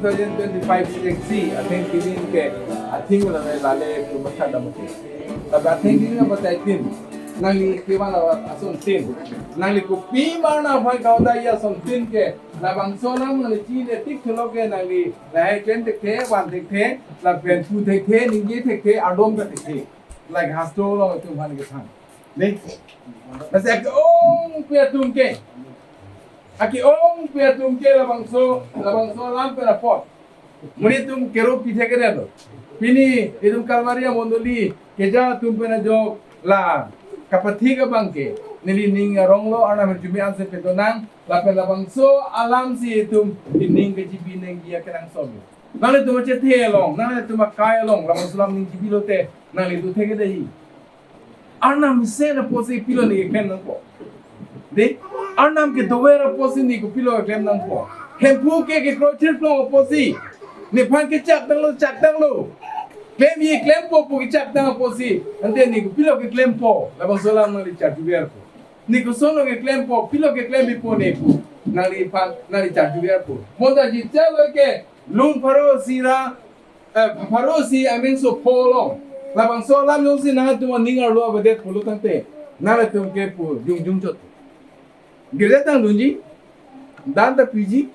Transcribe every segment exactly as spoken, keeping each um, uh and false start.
Two thousand twenty-five election, athengpi aning ke, atheng la lale tu masa dam ke. Tapi athengpi aning apa taitin? Nangli kevan ason tin. Nangli kopi ma Arnam aphan kaudai ason tin ke. Labangso alam nangli chini tik thulok ke nangli lahai klem thekthe, van thekthe, lapen pu thekthe, ningje thekthe, adom ka thekthe. Like hastro along itum aphan kethang. Dei. Lasi ake-ongpi atum ke. Ake-ongpi atum ke labangso, labangso alam pen apot. Monit atum kero pithe ke delo. Pini itum Kalvari amondoli keja atum pen ajok la kapathik abang ke. Neli ning aronglo Arnam arjume anse pedonang. Lapen labangso alam si itum ining kejibi nengji akenangsot. Nanglitum achethe along, nanglitum akai along, labangso alam ning jibi lote, nangli tu theke dei. Arnam mesen apotsi pilo ne keklem nangpo. Dei, Arnam kedover apotsi ne kopilo keklem nangpo. Hemphu ke kekroi thirplong apotsi. Nephan kechak tanglo, chak tanglo. Klemji klempo pu kechak tang apotsi. Ante ne kopilo keklempo. Labangso alam nangli charjuverpo. Ne kosonlo keklempo, pilo keklem bipo ne pu. Nangliphan, nangli charjuverpo. Bonta jitjalo ke, lun pharo isi ra, eh, pharo isi amingso pholong. Labangso alam jongsi nangtum aning arlo avedet pulo tangte. Nangtum ke pu, jung jung chot. Girja tangdunji, dan ta piji,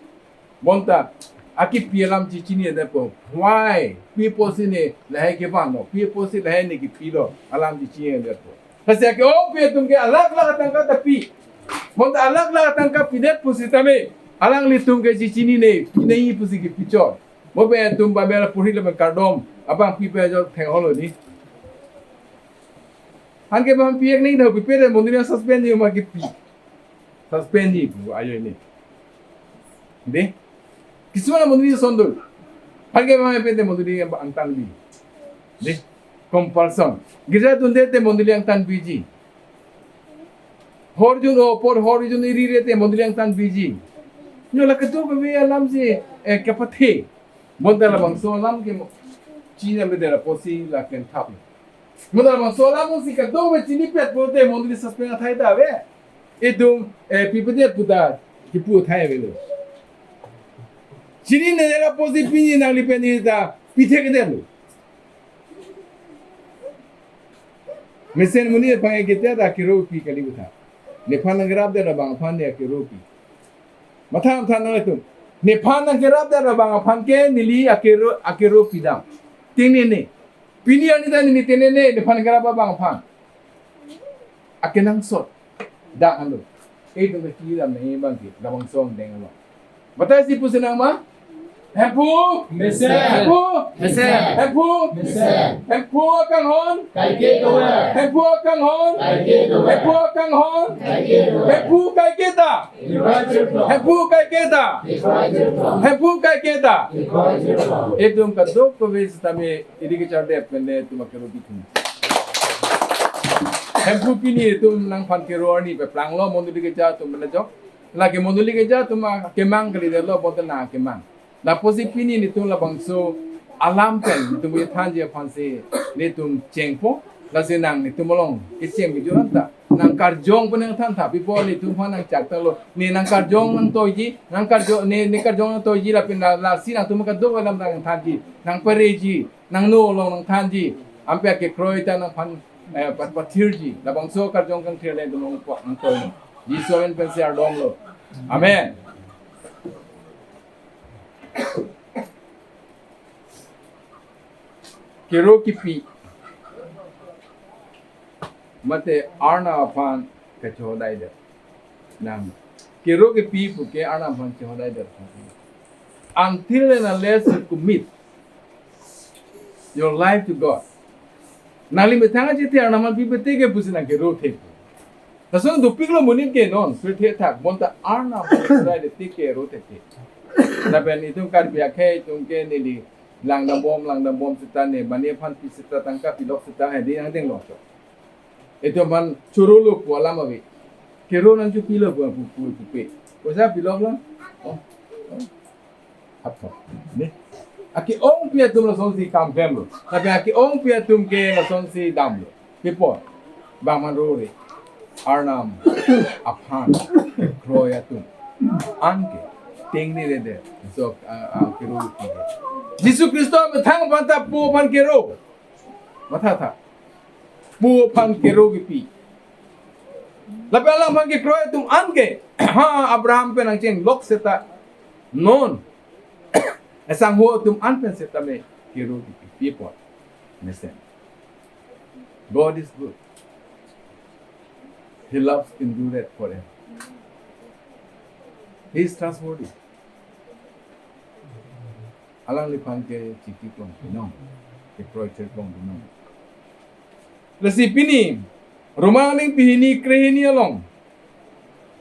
bonta, akipi alam chechini adepo. Why? Pi apotsi ne lahai kevanlo. Pi apotsi lahai ne kipilo. Alam chechini adepo. Lasi ake-ongpi atum ke alak alak atangka ta pi. Bonta alak alak atangka pidet pusitame. Alanglitum ke chechini ne. Pi nangji pusi kipichot. Mo pen atum Bible puri lapen kardom. Abang pi pen ajok thekholo dei. Anke bang pi ek ning dah pipe de mondoli suspend ji ma kipi. Suspend ji pu ajo ini. Dei. Kisuma mondoli sondol. Anke bang pen de mondoli angtan bi. Dei. Compulsion. Girja dunde te mondoli angtan biji. Horjun opor horjun iri re te mondoli angtan biji. Nyo la kedo kave alam si, eh, kepathe. Bonta labangso alam ke mo-, chini amedera apotsi la ken thap. Bonta labangso alam si kadokave chinipet pulote mondoli suspend athai ta ave. Itum, eh, pipedet puta kipu athai avelo. Chinine apotsi pini nangli pen ne ta pithe kedetlo. Mesen monit aphan ke ta kero pi kali butha. Nephan nangkerapdet abang aphan ne kero pi. Matha matha nangtum. Nephan nangkerapdet abang aphan ke neli akero, akero pidam. Tinine. Pini arni ta neli tinine nephan nangkerap abang aphan. Akenangsot. Dak anu. Itum ke kiri dam ne bang ke. Labangso angdeng alo. Batai si pusi nang ma? Hemphu. Mesen. Hemphu. Mesen. Hemphu. Mesen. Hemphu akanghon. Kaike dover. Hemphu akanghon. Kaike dover. Hemphu akanghon. Kaike dover. Hemphu kaike ta. Ibrahim Church. Hemphu kaike ta. Ibrahim Church. Hemphu kaike ta. Ibrahim Church. Itum kadokave sitame iri kechardet pen le itum akero bithung. Hemphu pini itum nangphan kero arni peplanglo mondoli keja atum pen ajok. Lake mondoli keja atum akemang kalidetlo bonta nang akemang. Lapusi pini netum labangso alam pen netum kethanji aphansi netum chengpo. Lasi nang netum along kecheng kejut anta. Nangkarjong pen nangthan tha. Pipo netum aphan nangchak tanglo. Ne nangkarjong nangtoiji, nangkarjong, ne, ne karjong nangtoiji lapen la, lasi nangtum kadokave alam nangthanji, nangpareji, nangno along nangthanji. Anke kekroi ta nangphan, eh, pat-, pathirji. Labangso karjong kangthir le dulong po nangtoi. Jisu amen pensi ardomlo. Amen. Kero kipi. Mate Arnam aphan kachohodaidet. Nang. Kero kipi puke Arnam aphan chohodaidet. Until and unless you commit your life to God. Nangli methang achethe Arnam aphan pipethe ke pusi nang kero the. Lason dopiklo monit ke non, pirthe thak, bonta Arnam aphan chohodaidet ke kero the. Lapen itum Karbi akhei itum ke neli langdambom, langdambom seta ne, mane aphan pi seta tangka pilok seta hedi angdeng longchok. Itum aphan chorolo pu alam ave. Kero nangchopilo pu, pu, pu, pu pe. Poisa pilok lang. Oh. Oh. Apot. Ne? Ake-ongpi atum lasonsi kam klemlo. Tapi ake-ongpi atum ke lasonsi damlo. Pipo. Bang man rore. Arnam aphan kroi atum. Anke. Ting ni de de. So, ah, ah, kero kipi. Jisu Khristo methang aphan ta Po aphan kero. Matha tha. Po aphan kero kipi. Lapen alangphan kekroi atum an ke, ha, Abraham pen nangchenglok seta non asangho atum an pen setame kero kipi. Pi apot? Mesen. God is good. He loves endureth forever. He is trustworthy. Alangliphan ke chiki klong pinong, kekroi cher klong pinong. Lasi pini Roma aningpi hini krehini along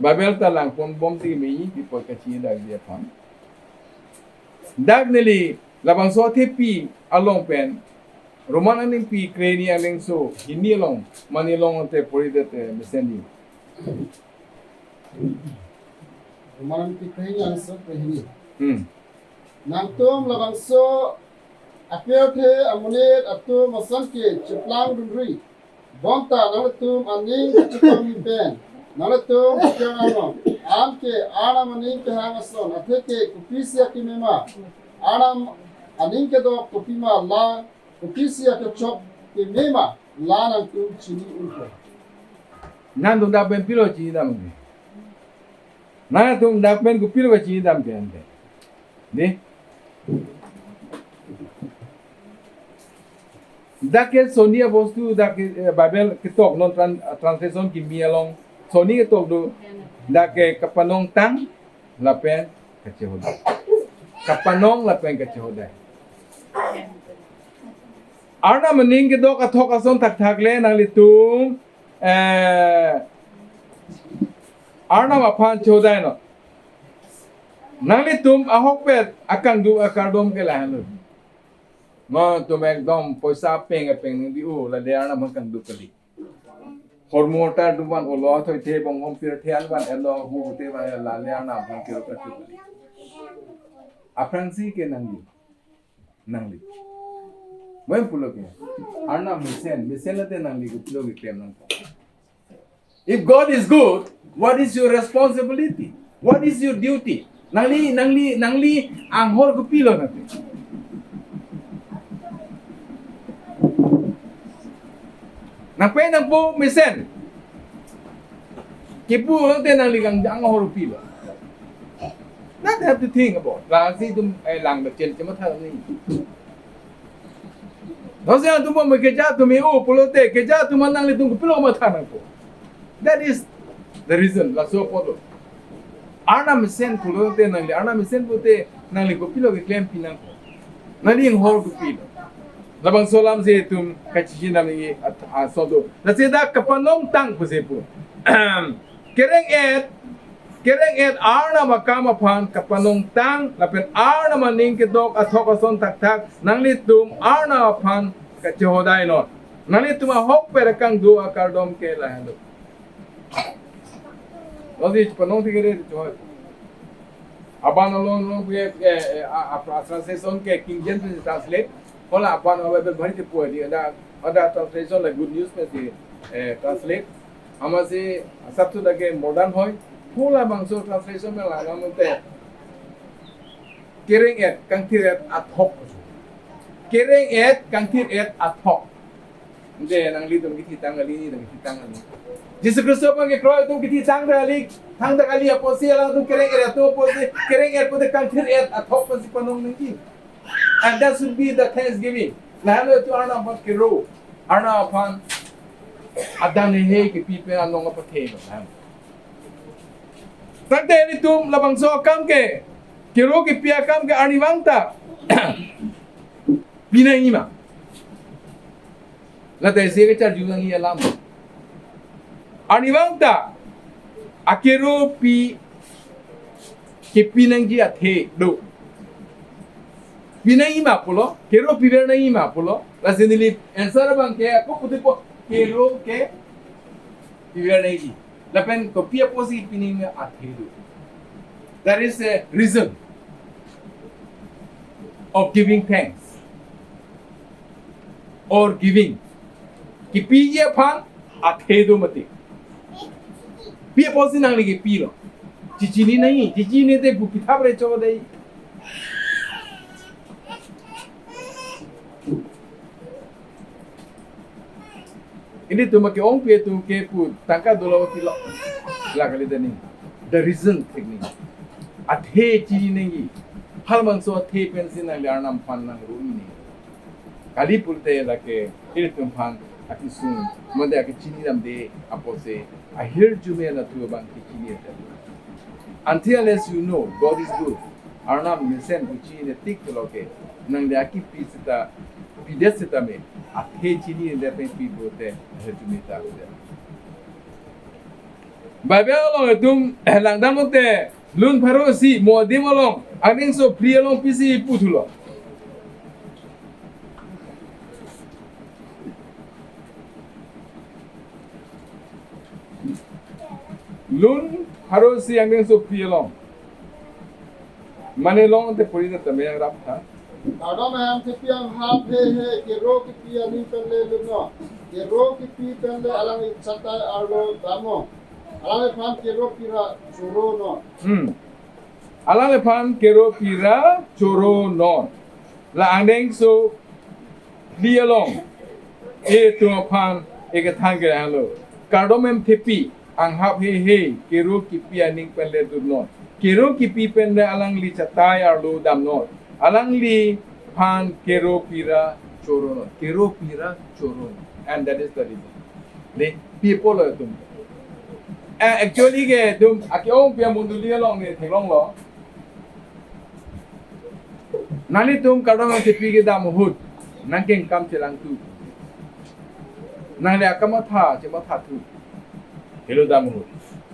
Bible ta langponbom ti me-i, pi apot kachini dak dia aphan. Dak neli labangso athepi along pen Roma aningpi krehini alengso hini along, mane along ante pori det, eh, mesen di. Roma aningpi krehini alengso krehini. Hmm. Nangtum labangso apirthe amonit atum ason ke cheplangdunri. Bonta nanglitum aning kachetongji pen nanglitum kekar angno. Anke Arnam aning kehang ason atheke kopisi akeme ma? Arnam aning kedok kopima, la kopisi akechok keme ma? La nangtum chini unpo. Nangtum dak pen pilo chinidam ke? Nangtum dak pen kopilo kachinidam ke ante? Dei. Dak ke soni abostu, dak ke, eh, Bible ketok non tran-, translation kimi along soni ketok do. Dak ke kapanongtang lapen kachehodai. Kapanong lapen kachehodai. Arnam aning kedok athok ason thakthak le nanglitum, eh, Arnam aphan chehodai non. Nanglitum ahokpet akangduk akardom ke lahenlo. Nangtum ekdom poisa peng peng nang di-o, la de Arnam aphan kangduk kali. Hormu hortar atum aphan olo thoithe bonghom pirthe an aphan elo hu te aphan la le Arnam aphan kero kangduk kali. Aphrangsi ke nangli. Nangli. Mo pulo ke. Arnam mesen, mesen lote nangli kopilo keklem nangpo? If God is good, what is your responsibility? What is your duty? Nangli, nangli, nangli anghor kopilo nangli? Nangpei nangpo mesen kipu lote nangli kang anghor kopilo? That have to think about. Lasi itum, eh, lang bachen chematha ni. Lasi itum mo keja atum e-o pulote, keja atum aphan nanglitum kopilo matha nangpo? That is the reason. Laso apotlo. Arnam mesen pulote nangli, Arnam mesen pulote nangli kopilo keklempi nangpo? Nangli anghor kopilo? Labangso alam si itum kachechinidam nangji at-, aso do. Lasi dak kapanongtang pusi pu. Kereng-et, kereng-et Arnam akam aphan kapanongtang, lapen Arnam aning kedok athok ason thakthak, nanglitum Arnam aphan kachehodai non. Nanglitum ahokpet akangduk akardom ke lahenlo. Lasi panong tikere choi. Aban along along ke, eh, eh, a, a, a translation ke King James translate. Hala aban along Bible bhari te poi di, ada, ada translation la Good News pen si, eh, translate. Amatsi asap tu lagi modern hoi. Hala bangso translation pen la namun te. Kereng-et, kangthir-et athok. Kereng-et, kangthir-et athok. Ante nanglitum kithitang kali, nelitum kithitang kali. Jisu Khristo aphan kekroi atum kithitang kali, thangta kali apotsi alangtum kereng-et atum apotsi, kereng-et pulote kangthir-et athok apotsi panong nangji. And that should be the thanksgiving. Lahenlo itum Arnam aphan kero, Arnam aphan adang hei kipi pen anong apathe lo. Tangte nelitum labangso akam ke, kero kipi akam ke arnivang ta pi nangji ma? Lata isi kecharju nangji alam. Arnivang ta akero pi kipi nangji athe do. Pi nangji ma pulo, kero piver nangji ma pulo. Lasi neli answer abang ke, ako putipo, kero ke piver nangji. Lapen kopi apotsi pi nangji athe do. That is a reason of giving thanks or giving. Kipiji aphan athe do mati. Pi apotsi nangli kipilo? Chechini nangji, chechini te pu pithap recho dei. Ilitum ke-ongpi atum ke pu tangka dolo pilo. La kali dani. The reason thik nangji. Athe chini nangji. Halabangso athe pensi nangli Arnam aphan nang ru-i nangji. Kali pulote lake ilitum aphan akesung, mande akechini damde apotsi ahirjume anatthu abang kechini ate. Until unless you know God is good, Arnam mesen pu chini tik loke, nangli akipi seta, pidet setame, athe chini le pen pi pulote ahirjume ta ate. Bible along itum langdam lote, lun pharo isi mo adim along, angdengso phli along pisi puthulo. Lun pharo isi angdengso phli along. Mane long te puri na tame rap tha. Kardom hem thepi anghap heihe, kero kipi aning pen le lutnon. Kero kipi pen le alangli chatai arlo damnon. Alangliphan kero pira choronon. Hmm. Alangliphan kero pira choronon. La angdengso phli along itum aphan ekethan kerang lo. Kardom hem thepi anghap heihe, kero kipi aning pen le lutnon. Kero kipi pen le alangli chatai arlo damnon. Alangliphan kero pira choronon. Kero pira choronon. And that is the reason. Dei, pi pulo itum. Eh, actually ke itum ake-ongpi amondoli along ne theklonglo. Nanglitum kardom hem thepi kedam ahut, nangkengkam chelangthu. Nangli akamatha chemathathu. Helo dam ahut.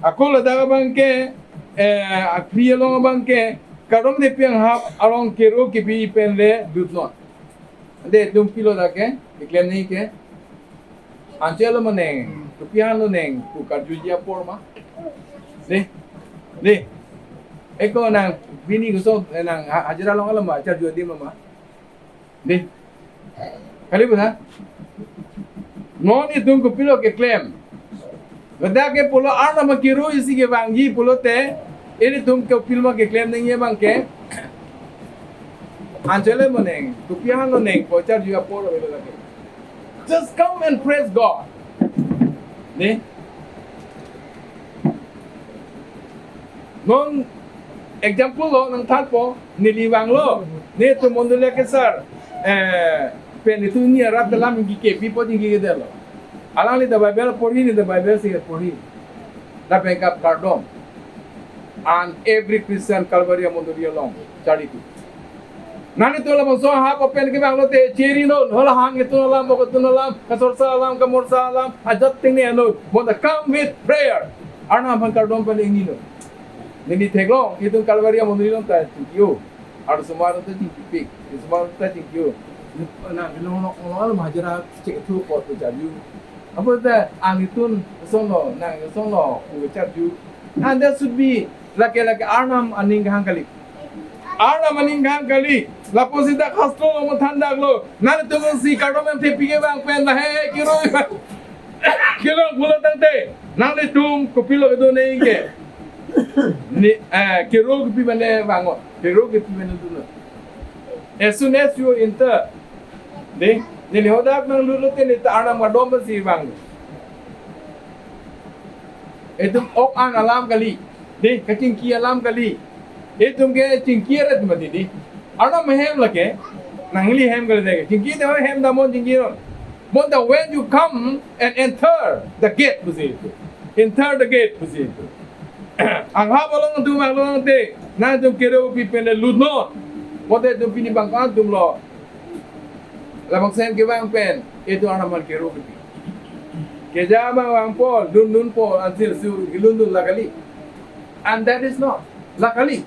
Ako ladak abang ke, eh, aphli along abang ke, kardom thepi anghap along kero kipi pen le lutnon. Ante itum pilo dak ke, iklem nangji ke. Anchot lo ma neng, kopi aphan lo neng, pu karjuji apor ma. Dei, dei. Eko nang, bini koson, eh, nang ha-, hajira long lo ma, charju adim lo ma. Dei. Kali pu na? Non itum kopilo keklem. Ladak ke pulo Arnam akero isi kevangji pulote, ilitum kopilo ma keklem nangji abang ke. Anchot lo ma neng, kopi aphan lo neng, pu charju apor avelo lake. Just come and praise God. Dei? Non example lo nangthanpo, neli vanglo, netum mondoli akesar, eh, pen netum ni arat alam ingki kepipo, ingki kedetlo. Alangli ta Bible porhi, ne ta Bible si porhi. Lapen kap kardom. And every Christian Calvary amondoli along charlithu. Nanglitum labangso hap open kevang lote cherinon, hala hang itum alam, ok itum alam, kasorsa alam, kamorsa alam, ajat ting ne ano, bonta come with prayer. Arnam aphan kardom pen ingninon. Neli theklong, itum Calvary amondoli along ta chingki-o. Arloso mar ta chingkipik, arloso mar ta chingki-o. Nang, nang, nang, nang, nang, hajira chek thu pot charju. Apot ta, ang itum, sonlo, nang, sonlo, pu charju. And that should be, lake, lake, Arnam aning kehang kali. Arnam aning kehang kali. Lapusi dak hastro lo mathan daklo. Nanglitum si kardom hem thepi kevang pen la he kero. Kero pulo tangte. Nanglitum kopilo kedo nangji ke. Ni, eh, kero kipi mane vango. Kero kipi mane duno. As soon as you enter, dei, neli hadak nanglut lote neli ta Arnam kardom pensi vang. Itum ok an alam kali. Dei, kachingki alam kali. Itum ke chingki arat mati dei. Arnam ahem lake. Nangli hem kali dei. Chingki te hem damnon chingkinon. Bonta when you come and enter the gate pusi itum. Enter the gate pusi itum. Anghap along itum along te. Nangtum kero kipi pen le lutnon. Bonta itum pini bangkang atum lo. Labangso hem kevang pen, itum Arnam aphan kero kipi. Keja abang vangpo, lun lunpo, until sur kelun lun la kali. And that is not. La kali.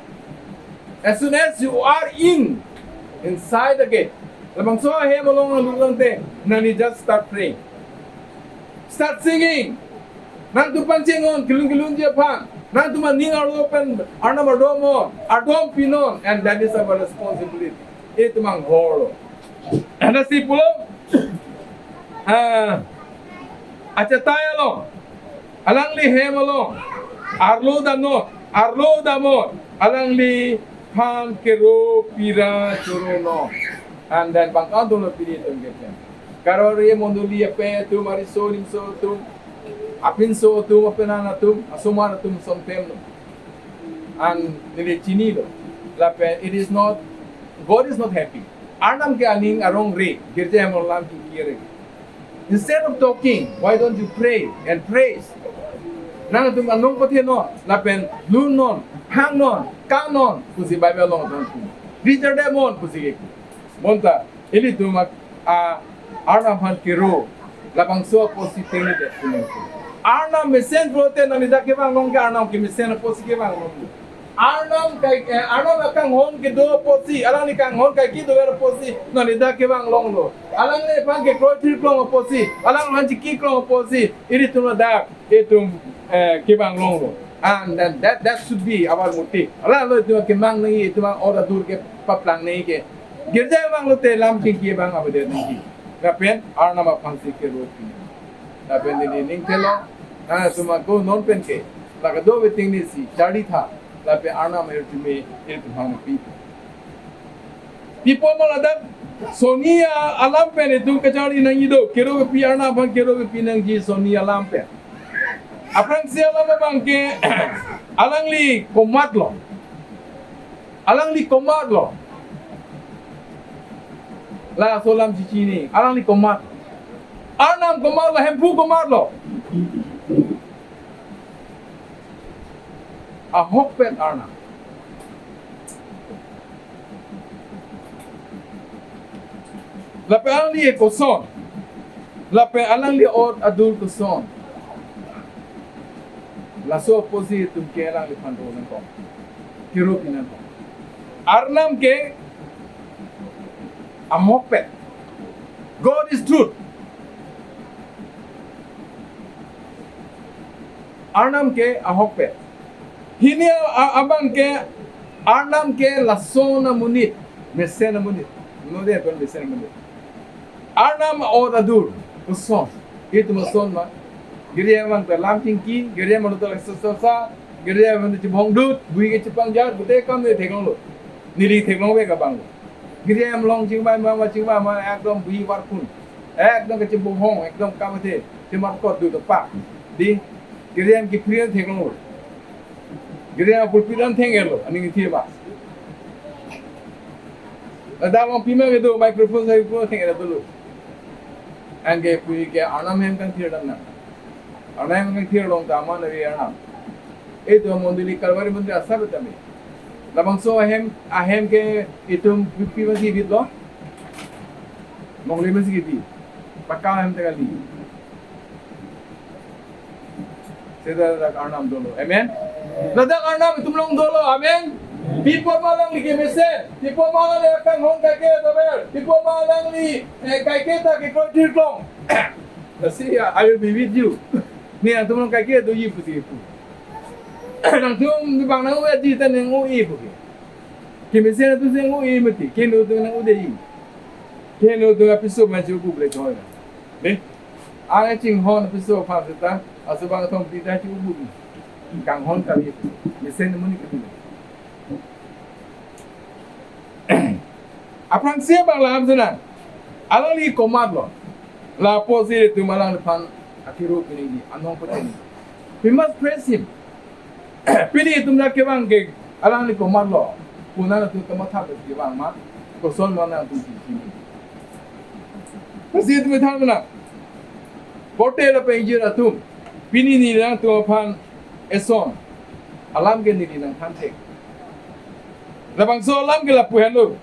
As soon as you are in, inside the gate, labangso ahem along nanglut tangte, nangli just start praying. Start singing. Nangtum pachengnon, kelun kelunji aphan. Nangtum aning arlo pen, Arnam adomnon, adom pinon, and that is our responsibility. Itum anghor lo. Lasi pulo, ah, achatai along, alangli hem along, arlo damnon, Arlo damnon, alangliphan kero pira choro non. And then bang kanto lo pini atum ke pen. Karori mondoli ape atum, ariso nimso atum, apinso atum, apenan atum, asomar atum sontem lo. And neli chinilo. Lapen it is not, God is not happy. Arnam ke aning arong-re, girja hem alam kiki-re. Instead of talking, why don't you pray and praise? Nangtum anong pathe non, lapen lun non, hang non, kang non, pusi Bible along than pu. Richard Demon pusi ke. Bonta, ilitum a, a, Arnam aphan kero, labangso apotsi tengne det punon. Arnam mesen pulote nangli dak kevang long ke Arnam kemesen apotsi kevang long. Arnam kai, eh, Arnam akanghon kedo apotsi, alangli kanghon kaike dover apotsi, nangli dak kevang longlo. Alangliphan kekroi thirklong apotsi, alangliphan chiki klong apotsi, ilitum ladak, itum, eh, kevang longlo. And then that, that should be our motive. Alangli itum kemang nangji, itum ang order dur kepaplang nangji ke. Girja vanglote lam chingki vang avedet nangji. Lapen Arnam aphansi kero pi. Lapen neli ning thelo, nangtum ako non pen ke, la kadokave tengnesi charlitha, lapen Arnam ahirjume ilitum aphan pi. Pipo ma ladak sonni alam pen itum kacharli nangji do, kero kepi Arnam aphan kero kepi nangji sonni alam pen. Aphrangsi alam abang ke alangli komatlo. Alangli komatlo. Laso alam chichini, alangli komat. Arnam komatlo, Hemphu komatlo. Ahokpet Arnam. Lapen alangli koson. Lapen alangli ot adur koson. Laso apotsi itum ke alangliphan ro nangkok. Kero pi nangkok. Arnam ke ahokpet. God is truth. Arnam ke ahokpet. Hini a-, abang ke Arnam ke lason amonit, mesen amonit. Node kon mesen amonit. Arnam ot adur koson. Itum ason ma. Girja vang ta lam chingki, girja vang ta sosa, girja vang ta chibongdut, bui ke chipangjar, pute kam ne theklonglo. Neli theklongve ke abang. Girja hem along chingvai ma, ma chingvai ma, ekdom bui varphun. Ekdom kachibonghong, ekdom kamathe, chimarkot dut apak. Di, girja hem kiphri an theklonglo. Girja hem pulpit an theng-etlo, aning thi ba. Ladak along pima kedo microphone sai pura theng-et dolo. Anke pui ke Arnam hem kangthir dam nang. Arnam hem kangthir long ta aman ave Arnam. Itum mondoli Calvary mondoli asar tame. Labangso ahem, ahem ke itum pi, pi masi bit lo. Mongli masi bit. Pakka ahem ta kali. Seta ladak Arnam dolo. Amen. Ladak Arnam itum along dolo. Amen. Pipo ma alangli kemesen. Pipo ma alangli akanghon kaike dover. Pipo ma alangli, eh, kaike ta kekroi thirklong. Lasi, I will be with you. Ne nangtum along kaike doji pusi pu. Nangtum bang nang-o-eji ta nang-o-e pu ke. Kemesen atum si nang-o-e mati. Keno atum nang-o-edeji. Keno atum apiso ma chu kuble thoi. Ne? Ang chinghon apiso aphan seta, aso bang thom pi ta chu bu. Kanghon kali. Mesen amonit kali. Aphrangsi abang lam sena. Alangli komatlo. Lapusi itum alangliphan akero pi nangji, anong pachini. We must praise him. Pini itum dak kevang ke alangli komatlo. Pu nangtum kamatha kevang ma. Koson ma nangtum chini. Lasi itum than mena. Korte lapen ingjir atum. Pini neli nangtum aphan eson alam ke neli nangthan thek. Labangso alam ke lapu henlo.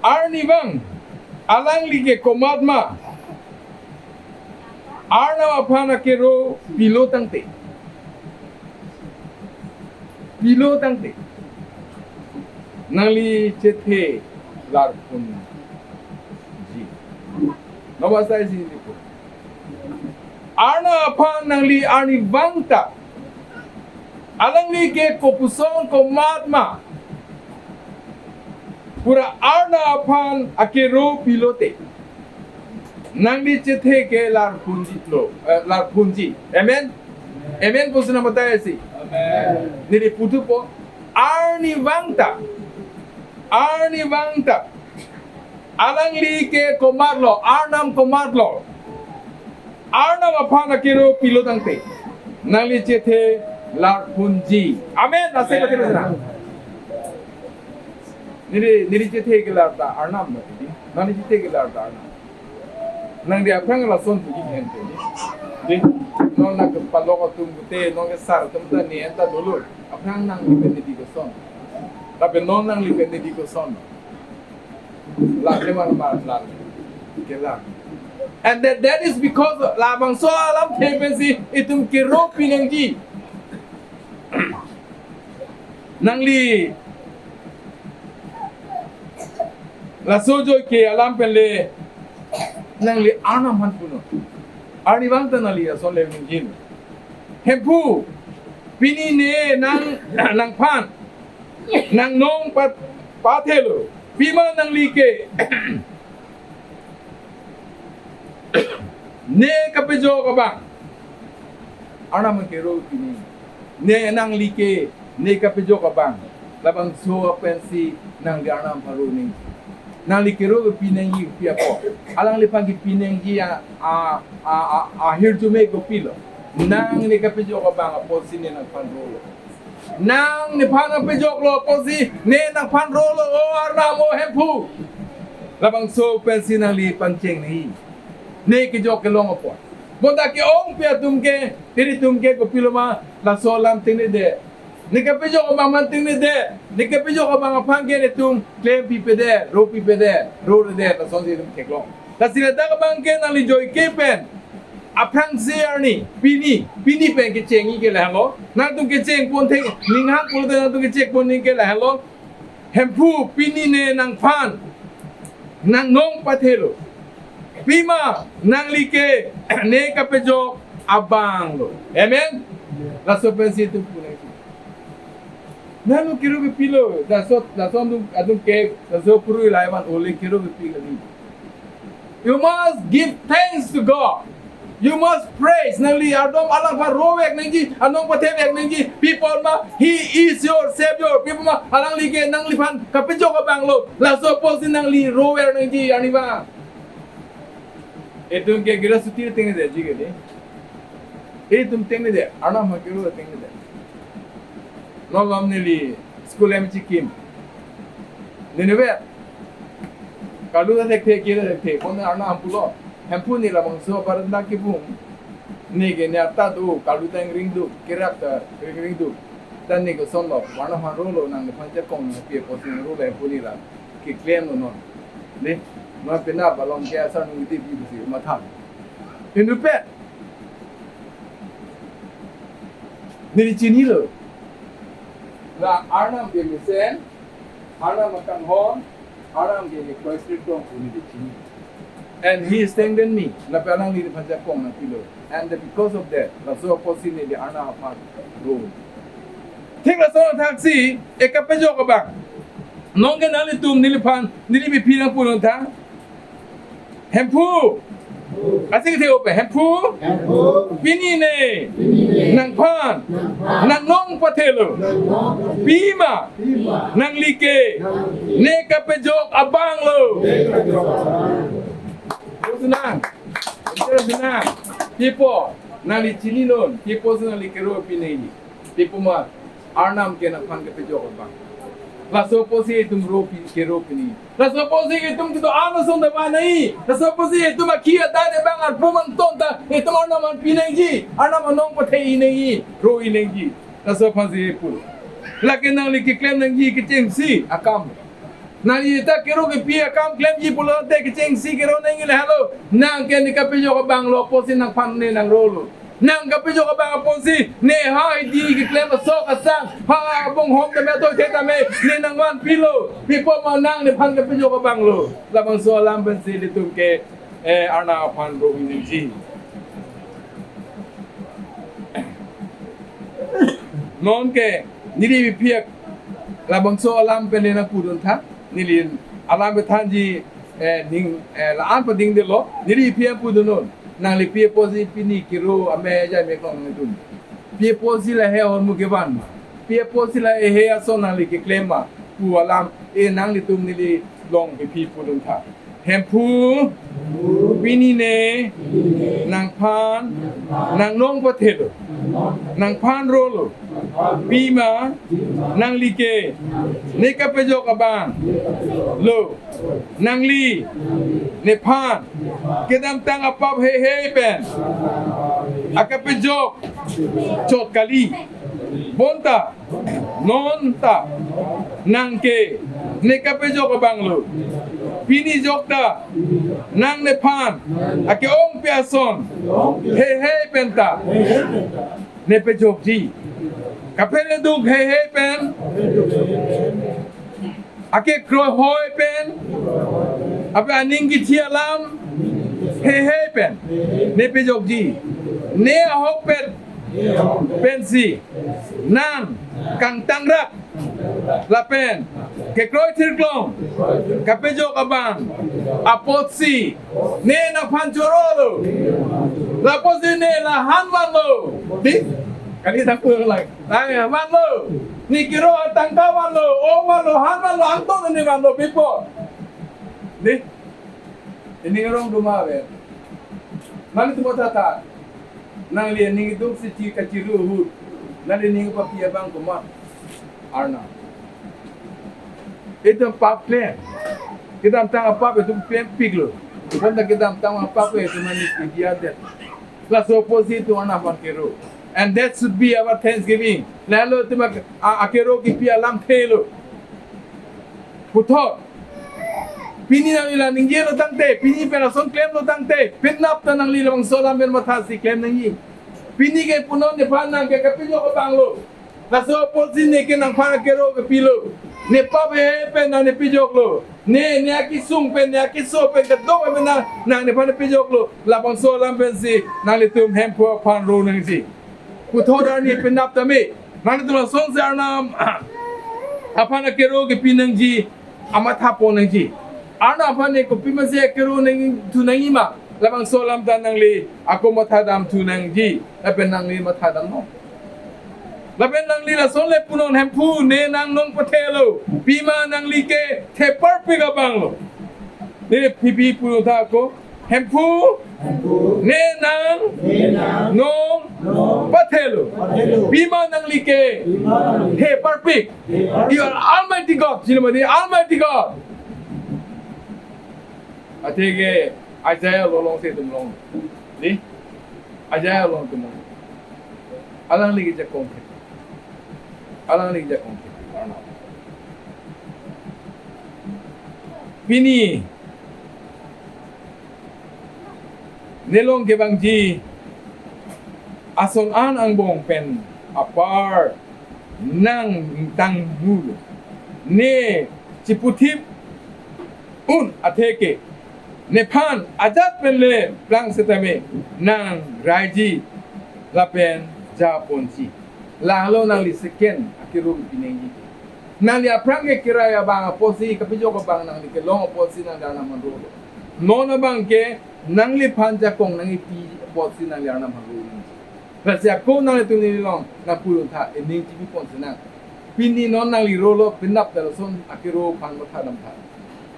Arnivang alangli ke komat ma. Arnam aphan akero pilo tangte. Pilo tangte. Nangli chethe larpunji. Nobasai si nipu. Arnam aphan nangli arnivang ta. Alangli ke kopuson komat ma. Pura Arnam aphan akero pilote. Nangli chethe ke larpunji lo, eh, larpunji. Amen. Amen pusi nangpatai si. Amen. Neli puthupo. Arnivang ta. Arnivang ta. Alangli ke komatlo, Arnam komatlo. Arnam aphan akero pilo tangte, nangli chethe larponji. Amen. Ase pati pati na. Neli, neli chethe kelar ta Arnam na titi. Nangli chethe kelar ta Arnam. Nangli aphrang lason puji hen te. Di, non nangkepalok atum pute, non kesar atum ta ne anta dolo. Aphrang nangli pen neli koson. Tapi non nangli pen neli koson. Lale mar mar lale. Kelang. And that, that is because labangso alamthe pensi itum kero pinangji. Nangli laso ajoike alam pen le nangli Arnam aphan punon. Arnivang ta nangli lason le ningje. Hemphu, pini ne nang, nangphan nangnong pa, pathelo. Pima nangli ke ne kapejok abang. Arnam kero pini. Ne nangli ke ne kapejok abang. Labangso pensi nangli Arnam aphan ro nangji. Nangli kero pinangji pi apot. Alangliphan kepinangji a, a, a, a, ahirjume kopilo. Nang ne kapejok abang apotsi ne nangphan rolo. Nang nephan kapejoklo apotsi ne nangphan rolo, O Arnam, O Hemphu. Labangso pensi nangli pangcheng nangji. Ne kejok kelong apot. Bonta ke-ongpi atum ke, ilitum ke kopiloma, laso alam tengnede. Ne kapejok abang man tengnede. Ne kapejok abang aphan ke netum klempipedet, ropipedet, roredet, lasonsi itum theklong. Lasi ladak abang ke nangli ajoike pen aphrangsi arni, pini, pini pen kechengji ke lahenlo. Nangtum kecheng pon thek, ninghang pulote nangtum kecheng pon nangji ke lahenlo. Hemphu, pini ne nangphan nangnong pathelo. Pima nangli ke ne kapejok abanglo. Amen. Laso pensi itum punai. Nangli kero kepilo, laso, laso atum, atum ke, laso purui laivan ole kero kepi kali. You must give thanks to God. You must praise. Nangli ardom alang aphan rovek nangji, anong pathevek nangji. Pi apot ma, He is your Savior. Pi apot ma, alangli ke nangliphan kapejok abanglo. Laso apotsi nangli rover nangji, arnivang. Itum ke girasuti tengnede ji kali. Itum tengnede, Arnam aphan kero tengnede. Non malom neli school hem chikim. Neli vet. Karlu ta thekthe, kir ta thekthe. Pon Arnam pulo. Hemphu, ne labangso baranda kibung. Ne ke ne ata do, karlu ta ingring do, kerak ta ingring do. Ta ne kosonlo, Arnam aphan rolo, nang nephan jakong nangpi apotsi rolo, Hemphu, ne la keklemlo non. Ne, non penap along ke asar nung di di si matha. Inut pen. Neli chinilo. La Arnam ke mesen, Arnam akanghon, Arnam ke ke koi krip tong pu neli chini. And he strengthened me. Lapen alangli nephan jakong nangpilo. And because of that, laso apotsi neli Arnam aphan ro. Thik lason athaksi, e kapejok abang. Non ke nanglitum neliphan, neli biphi nangpunon tha. Hemphu. Asik the ope, Hemphu. Hemphu. Pini ne. Pini ne. Nangphan. Nangphan. Nangnong pathelo. Nangnong pathelo. Pima. Pima. Nangli ke. Nangli ke. Ne kapejok abanglo. Ne kapejok abanglo. Sunang. Sunang. Pi apot. Nangli chininon. Pi apotsi nangli kero pinangji. Pi apot ma, Arnam ke nangphan kapejok abang. Laso apotsi itum ro pi, kero pini. Laso apotsi itum kedo-an ason ta vanai. Laso apotsi itum akhi adan abang arpu manton ta itum Arnam aphan pinangji. Arnam anong pathe-i nangji. Ro-i nangji. Laso aphansi pu. Lake nangli keklem nangji kechengsi akam. Nangli ta kero kepi akam klemji pulote kechengsi kero nangji lahelo. Nang ke ne kapejok abanglo apotsi nangphan ne nangrolo. Nang kapejok abang apotsi ne ha idi keklem asok asang ha abong hom tame to the tame ne nangvanpilo. Pi apot ma nang nephan kapejok abanglo. Labangso alam pensi ilitum ke, eh, Arnam aphan ro-i nangji. Non ke neli biphi labangso alam pen nangpudun tha. Neli alam pen thanji, eh, ning, eh, la-an padingdelo. Neli biphi pudunnon. Nangli pi apotsi pini kero ame jai meklong nangdun. Pi apotsi lahei ahormu kevan ma? Pi apotsi lahei ason nangli keklem ma? Pu alam e nanglitum neli long pipi pudun tha. Hemphu, pini ne nangphan nangnong pathelo, nangphan rolo. Pima nangli ke ne kapejok abang lo. Nangli nephan kedamtang apap heihei pen akapejok chot kali. Bonta non ta nang ke ne kapejok abang lo. Pini jokta nang nephan ake-ongpi ason heihei pen ta ne pejokji. Kapeleduk heihei pen, akekroi hoi pen, ape aning kithi alam heihei pen ne pejokji. Ne ahokpet pensi nang kangtangrak lapen kekroi thirklong kapejok abang apotsi ne nangphan chorolo. Lapotsi ne la han vanlo. Di? Kali tangpung lang. Lang vanlo. Ne kiro atangka vanlo. O vanlo, han vanlo, angton ne vanlo, pipo. Di? Ini ngerong duma ave. Nanglitum matha tha. Nangli aning duk si chi kachiru ahut, nangli ning papi abang komat? Arnam. Itum pap klem. Kedamtang apap itum klempiklo. Bonta kedamtang apap itum ani pidiadet. Laso apotsi itum Arnam aphan kero. And that should be our thanksgiving. Lalo itum ak-, a-, akero kipi alamthe lo. Puthot. Pini nangli la ningjelo tangte, pini pen ason klemlo tangte, penap ta nangli labangso alam pen mathasi klem nangji. Pini ke punon nephan nang ke kapejok abang lo. Laso apotsi ne ke nangphan akero kepilo. Ne pap heihei pen nang ne pejoklo. Ne, ne akesung pen, ne akeso pen, kadokave pen nang, nang nephan pejoklo. Labangso alam pensi nanglitum Hemphu aphan ro nangji. Puthot arni penap tame. Nanglitum lasonsi Arnam aphan akero kepi nangji, amatha pon nangji. Arnam aphan ne kopi masi akero nangthu nangji ma? Labangso alam ta nangli ako matha damthu nangji. Lapen nangli matha damnon. Lapen nangli lason le punon, Hemphu, ne nangnong pathelo. Pima nangli ke theparpik abang lo. Ne pipi pudun tha ako. Hemphu, ne nangnong pathelo. Pima nangli ke theparpik. You are Almighty God. Sino ma di Almighty God? Athe ke Isaiah along si itum long. Di? Isaiah along itum long. Alangli kejakong ke. Alangli kejakong ke. Pini nelong kevangji ason an angbong pen apar nang ingtang mulo. Ne chiputhip un atheke nephan ajat pen le plang setame nang raiji lapen japonji. Lahelo nangli second akero kepi nangji. Nangli aphrang ke kerai abang apotsi, kapejok abang nangli kelong apotsi nangli Arnam aphan rolo. Non abang ke nangliphan jakong nangkipi apotsi nangli Arnam aphan ro nangji. Lasi ako nanglitum nelilong nangpudun tha, ening chipi pon sinang. Pini non nangli rolo, penap ta lason akero aphan matha dam tha.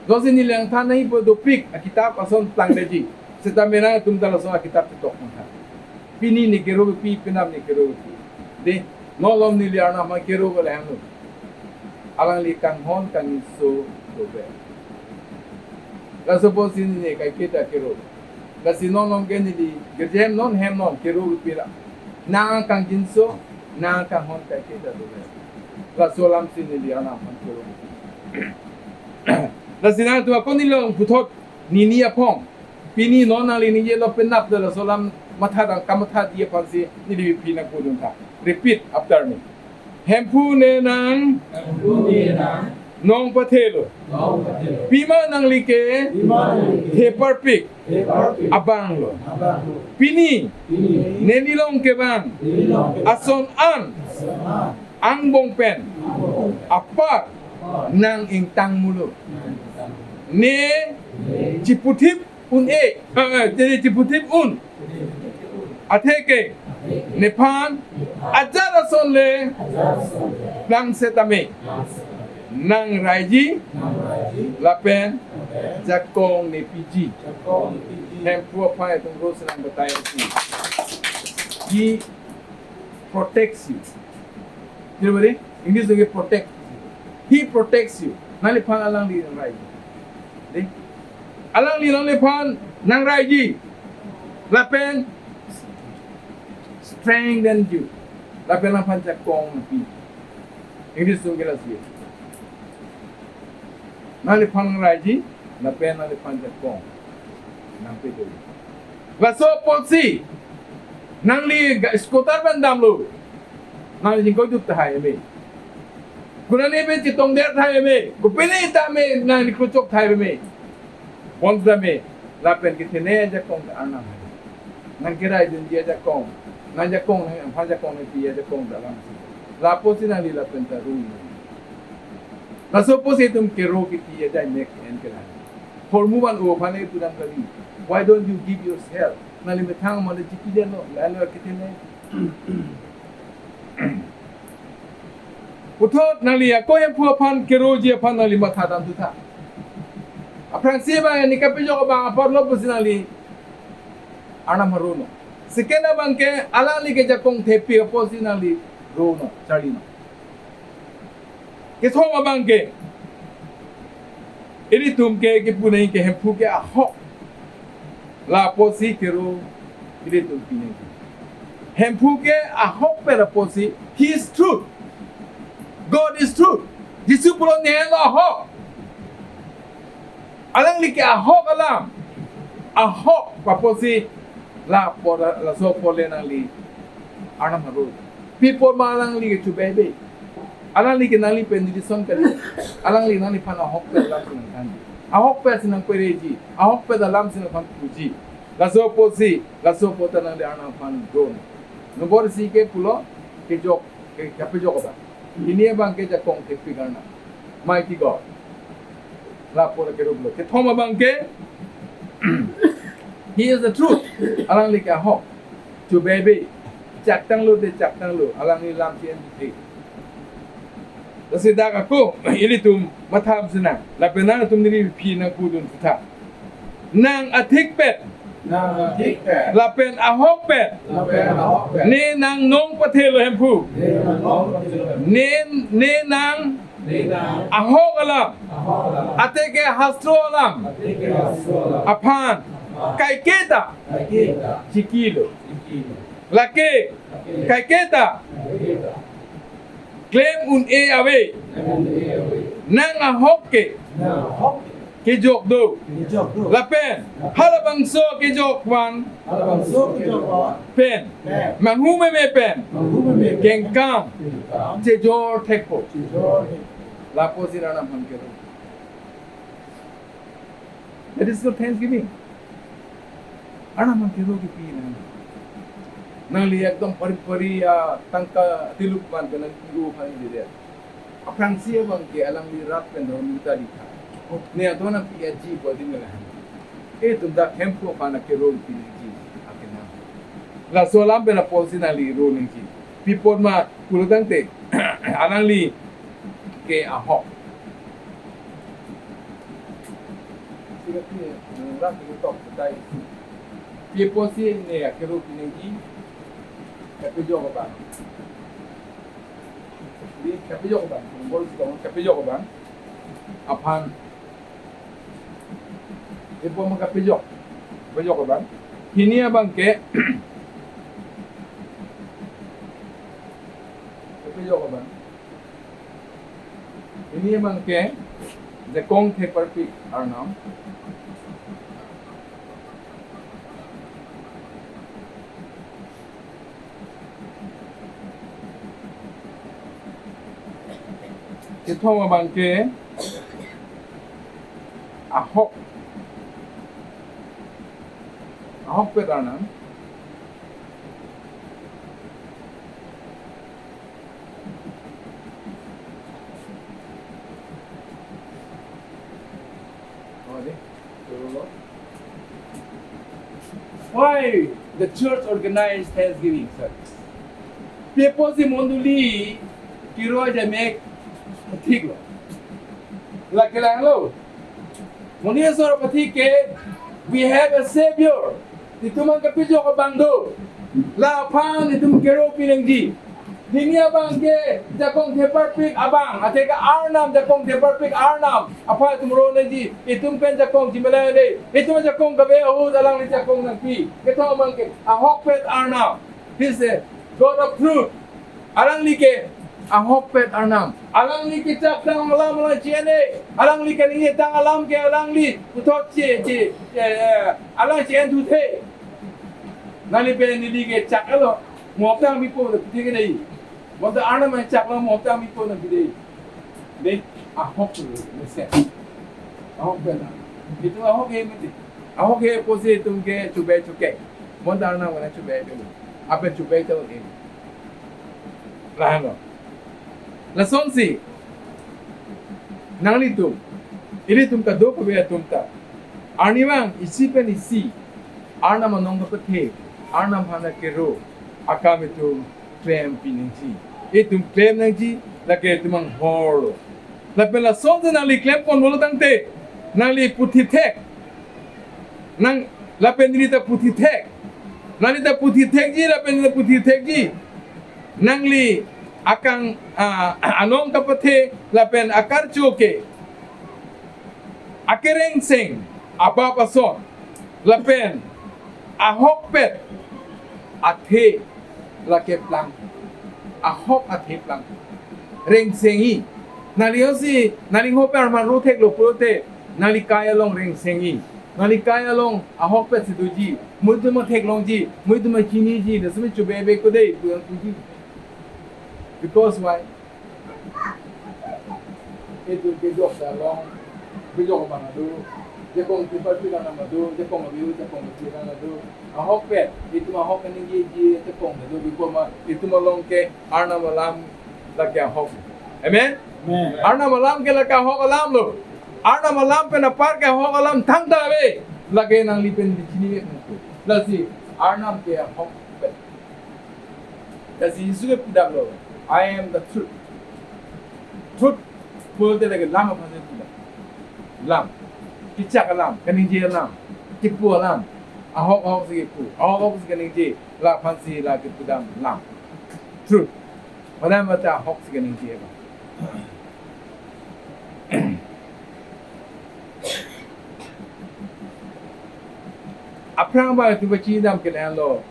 Jongsi neli langthan nangji pu dopik akitap ason plangdetji. Setame nangtum ta lason akitap ketok matha. Pini ne kero kepi, penap ne kero kepi. De, non malom neli Arnam aphan kero ke lahenlo. Alangli kanghon kangjinso dover. Laso apotsi ne kaiketa kero. Lasi non malom ke neli girja hem non hem non kero kepi ra. Nang kangjinso, nang kanghon kaiketa dover. Laso alamsi neli Arnam aphan kero. Lasi nangtum ako nelilong puthot nini aphong. Pini non nangli ningjelo penap ta laso alam matha dam, kamathadi aphansi neli pipi nangpudun tha. Repeat after me. Hemphu, ne nang Hemphu, ne nangnong pathelo. Nong pathelo. Pima nangli ke Pima nangli ke theparpik theparpik abang lo. Abang lo. Pini Pini nelilong kevang nelilong kevang ason an ason an angbong pen angbong pen apar apar nang ingtang mulo. Nang ingtang mulo. Ne ne chiputhip un-e, eh, eh, ne chiputhip un atheke nephan Ajat ason le nang setame nang raiji lapen jakong nepiji. Hemphu aphan itum ro si nang batai si. He protects you. Kira beri? English lagi protect. He protects you. Nangliphan alangli nang raiji. Dei? Alangli nangliphan nang raiji. Lapen strengthen you. Lapen nangphan jakong pi. English sung kira si. Nangliphan nang raiji, lapen nangliphan jakong nangpidun. Laso apotsi, nangli ga-, scooter pen damlo. Nangli jingkoi duk tahai eme. Konane pen chetongder tahai eme. Kopine tame nangli krochok tahai eme. Bonsitame, lapen kethene ajakong ta Arnam. Nang keraidunji ajakong. Nang jakong, nangphan jakong nangpi ajakong ta alam si. Lapusi nangli lapen ta ro. Laso apotsi itum kero kipi ajai mek en kelang. Hormu van-o aphan le pudam kali. Why don't you give yourself? Nangli methang mane chipidetlo, lalo kethene. Puthot nangli ako Hemphu aphan keroji aphan nangli matha dam thutha. Aphrangsi abang neli kapejok abang apor lo pusi nangli Arnam haru no. Second abang ke alangli ke jakong thepi apotsi nangli ro no, charli no. Kethom abang ke, ilitum ke kipu nangji ke Hemphu ke ahok. Lapusi kero ilitum pi nangji. Hemphu ke ahok pen apotsi, he is truth. God is truth. Jisu pulo nelo ahok. Alangli ke ahok alam. Ahok apotsi lapu, laso apot le nangli Arnam haru. Pi apot ma alangli ke chubebe. Alangli ke nangli pen neli son kali. Alangli nangliphan ahok pen alam si nangthanji. Ahok pen si nangpereji. Ahok pen alam si nangphan puji. Laso apotsi, laso apot ta nangli Arnam aphan ro. Nombor isi ke pulo, kejok, ke, kapejok abang. Hini abang ke jakong thepi Arnam. Mighty God. Lapu ta kero pulo. Kethom abang ke, he is the truth. Alangli ke ahok. Chubebe. Chaktanglo te chaktanglo. Alangli lam si en te. Lasi dak ako, ilitum matha si nang. Lapen nangtum neli pi nangpudun thutha. Nang athik pen. Nang athik pen. Lapen ahok pen. Lapen ahok pen. Ne nang nong pathelo Hemphu. Ne nang nong pathelo. Ne, ne nang. Ne nang. Ahok alam. Ahok alam. Athe ke hastro alam. Athe ke hastro alam. Aphan. Aphan. Kaiketa. Kaiketa. Chikilo. Chikilo. Lake. Lake. Kaiketa. Kaiketa. Klem un-e ave. Klem un-e ave. Nang ahok ke. Nang ahok ke. Kejok do. Kejok do. Lapen. Lapen. Halabangso kejok van. Halabangso kejok van. Pen. Pen. Manghu meme pen. Manghu meme pen. Kengkam. Kengkam. Chejor thekpo. Chejor thekpo. Lapusi Arnam aphan kero. That is called thanksgiving. Arnam aphan kero kipi nang. Nangli ekdom pari pari atangka tiluk van ke nangli ro aphan dede. Aphrangsi abang ke alangli rat pen dormita dikha. Ne ato nangpi aji bodi nang. Itum dak Hemphu aphan kero kipi nangji akenam. Laso alam pen apotsi nangli ro nangji. Pi apot ma pulo tangte alangli ke ahok. Sila pi, eh, rak ke tok betai. Pi apotsi ne akero pi nangji, kapejok abang. Di kapejok abang, bol si tong kapejok abang. Aphan. Ipo ma kapejok. Kapejok abang. Hini abang ke. Kapejok abang. Hini abang ke jakong theparpik Arnam. Kethom abang ke ahok. Ahok pen Arnam. Why the church organized Thanksgiving service? Pi apotsi mondoli kero ajai mek thiklo. Lake lang lo. Mondoli asor pathik ke, we have a savior. Itum an kapejok abang do. Laphan itum kero pinangji. Hini abang ke jakong theparpik abang. Athe ke Arnam jakong theparpik Arnam aphan itum ro nangji. Itum pen jakong chimilang de. Itum jakong kave ahut alangli jakong nangpi. Kethom abang ke ahokpet Arnam. He is a God of truth. Alangli ke ahokpet Arnam. Alangli kechak tang alam alangli chi-en e. Alangli kaningje tang alam ke alangli puthot chi, chi, eh, eh, alang chi-en thuthe. Nangli pen neli kechak alo. Mo tang bipo de puthe ke dei. Mo ta Arnam chak lo mo tang bipo na bidei. Dei, ahok tu, mesen. Ahok bela. Itum ahok he mati. Ahok he apotsi itum ke chubai chuke. Mo ta Arnam ke chubai bela. Ape chubai tu ke. Lahenlo. Lasonsi nanglitum, ilitum kadokave atum ta, arnivang isi pen isi Arnam anong kapathe, Arnam aphan kero akam itum klem pinangji. Itum klem nangji, lake itum anghor lo. Lapen lasonsi nangli klem pon lo tangte, nangli puthi thek. Nang, lapen neli ta puthi thek. Nangli ta puthi thekji, lapen neli ta puthi thekji. Nangli akang, ah, anong kapathe, lapen akarcho ke akerengseng abap ason, lapen ahokpet athe lake plang. Ahok athe plang. Rengsengji. Nangli osi, nangli hope arman ro theklo pulote, nangli kai along rengsengji. Nangli kai along ahokpet si doji. Mo itum atheklongji, mo itum achiniji, laso me chubai be ko dei, pulang puji. Because why? Itum kejok ta long, kejok abang ado, jakong theparpik Arnam ado, jakong abiu, jakong abiu Arnam ado. Ahokpet, itum ahok kaningjeji jakong ado, bikoma itum along ke Arnam alam lake ahok. Amen? Amen. Arnam alam ke lake ahok alam lo. Arnam alam pen apar ke ahok alam thangta ave. Lake nangli pen neli chini mek nangko. Lasi Arnam ke ahokpet. Lasi Jisu ke pudamlo, "I am the truth." Truth pulote lake lam aphansi pudam. Lam. Kechak alam, kaningje alam, kipu alam. Ahok ahok si kipu, ahok ahok si kaningje, la aphansi la kepudam lam. Truth. Padam mata ahok si kaningje abang. Aphrang abang itum pachinidam ke lahenlo.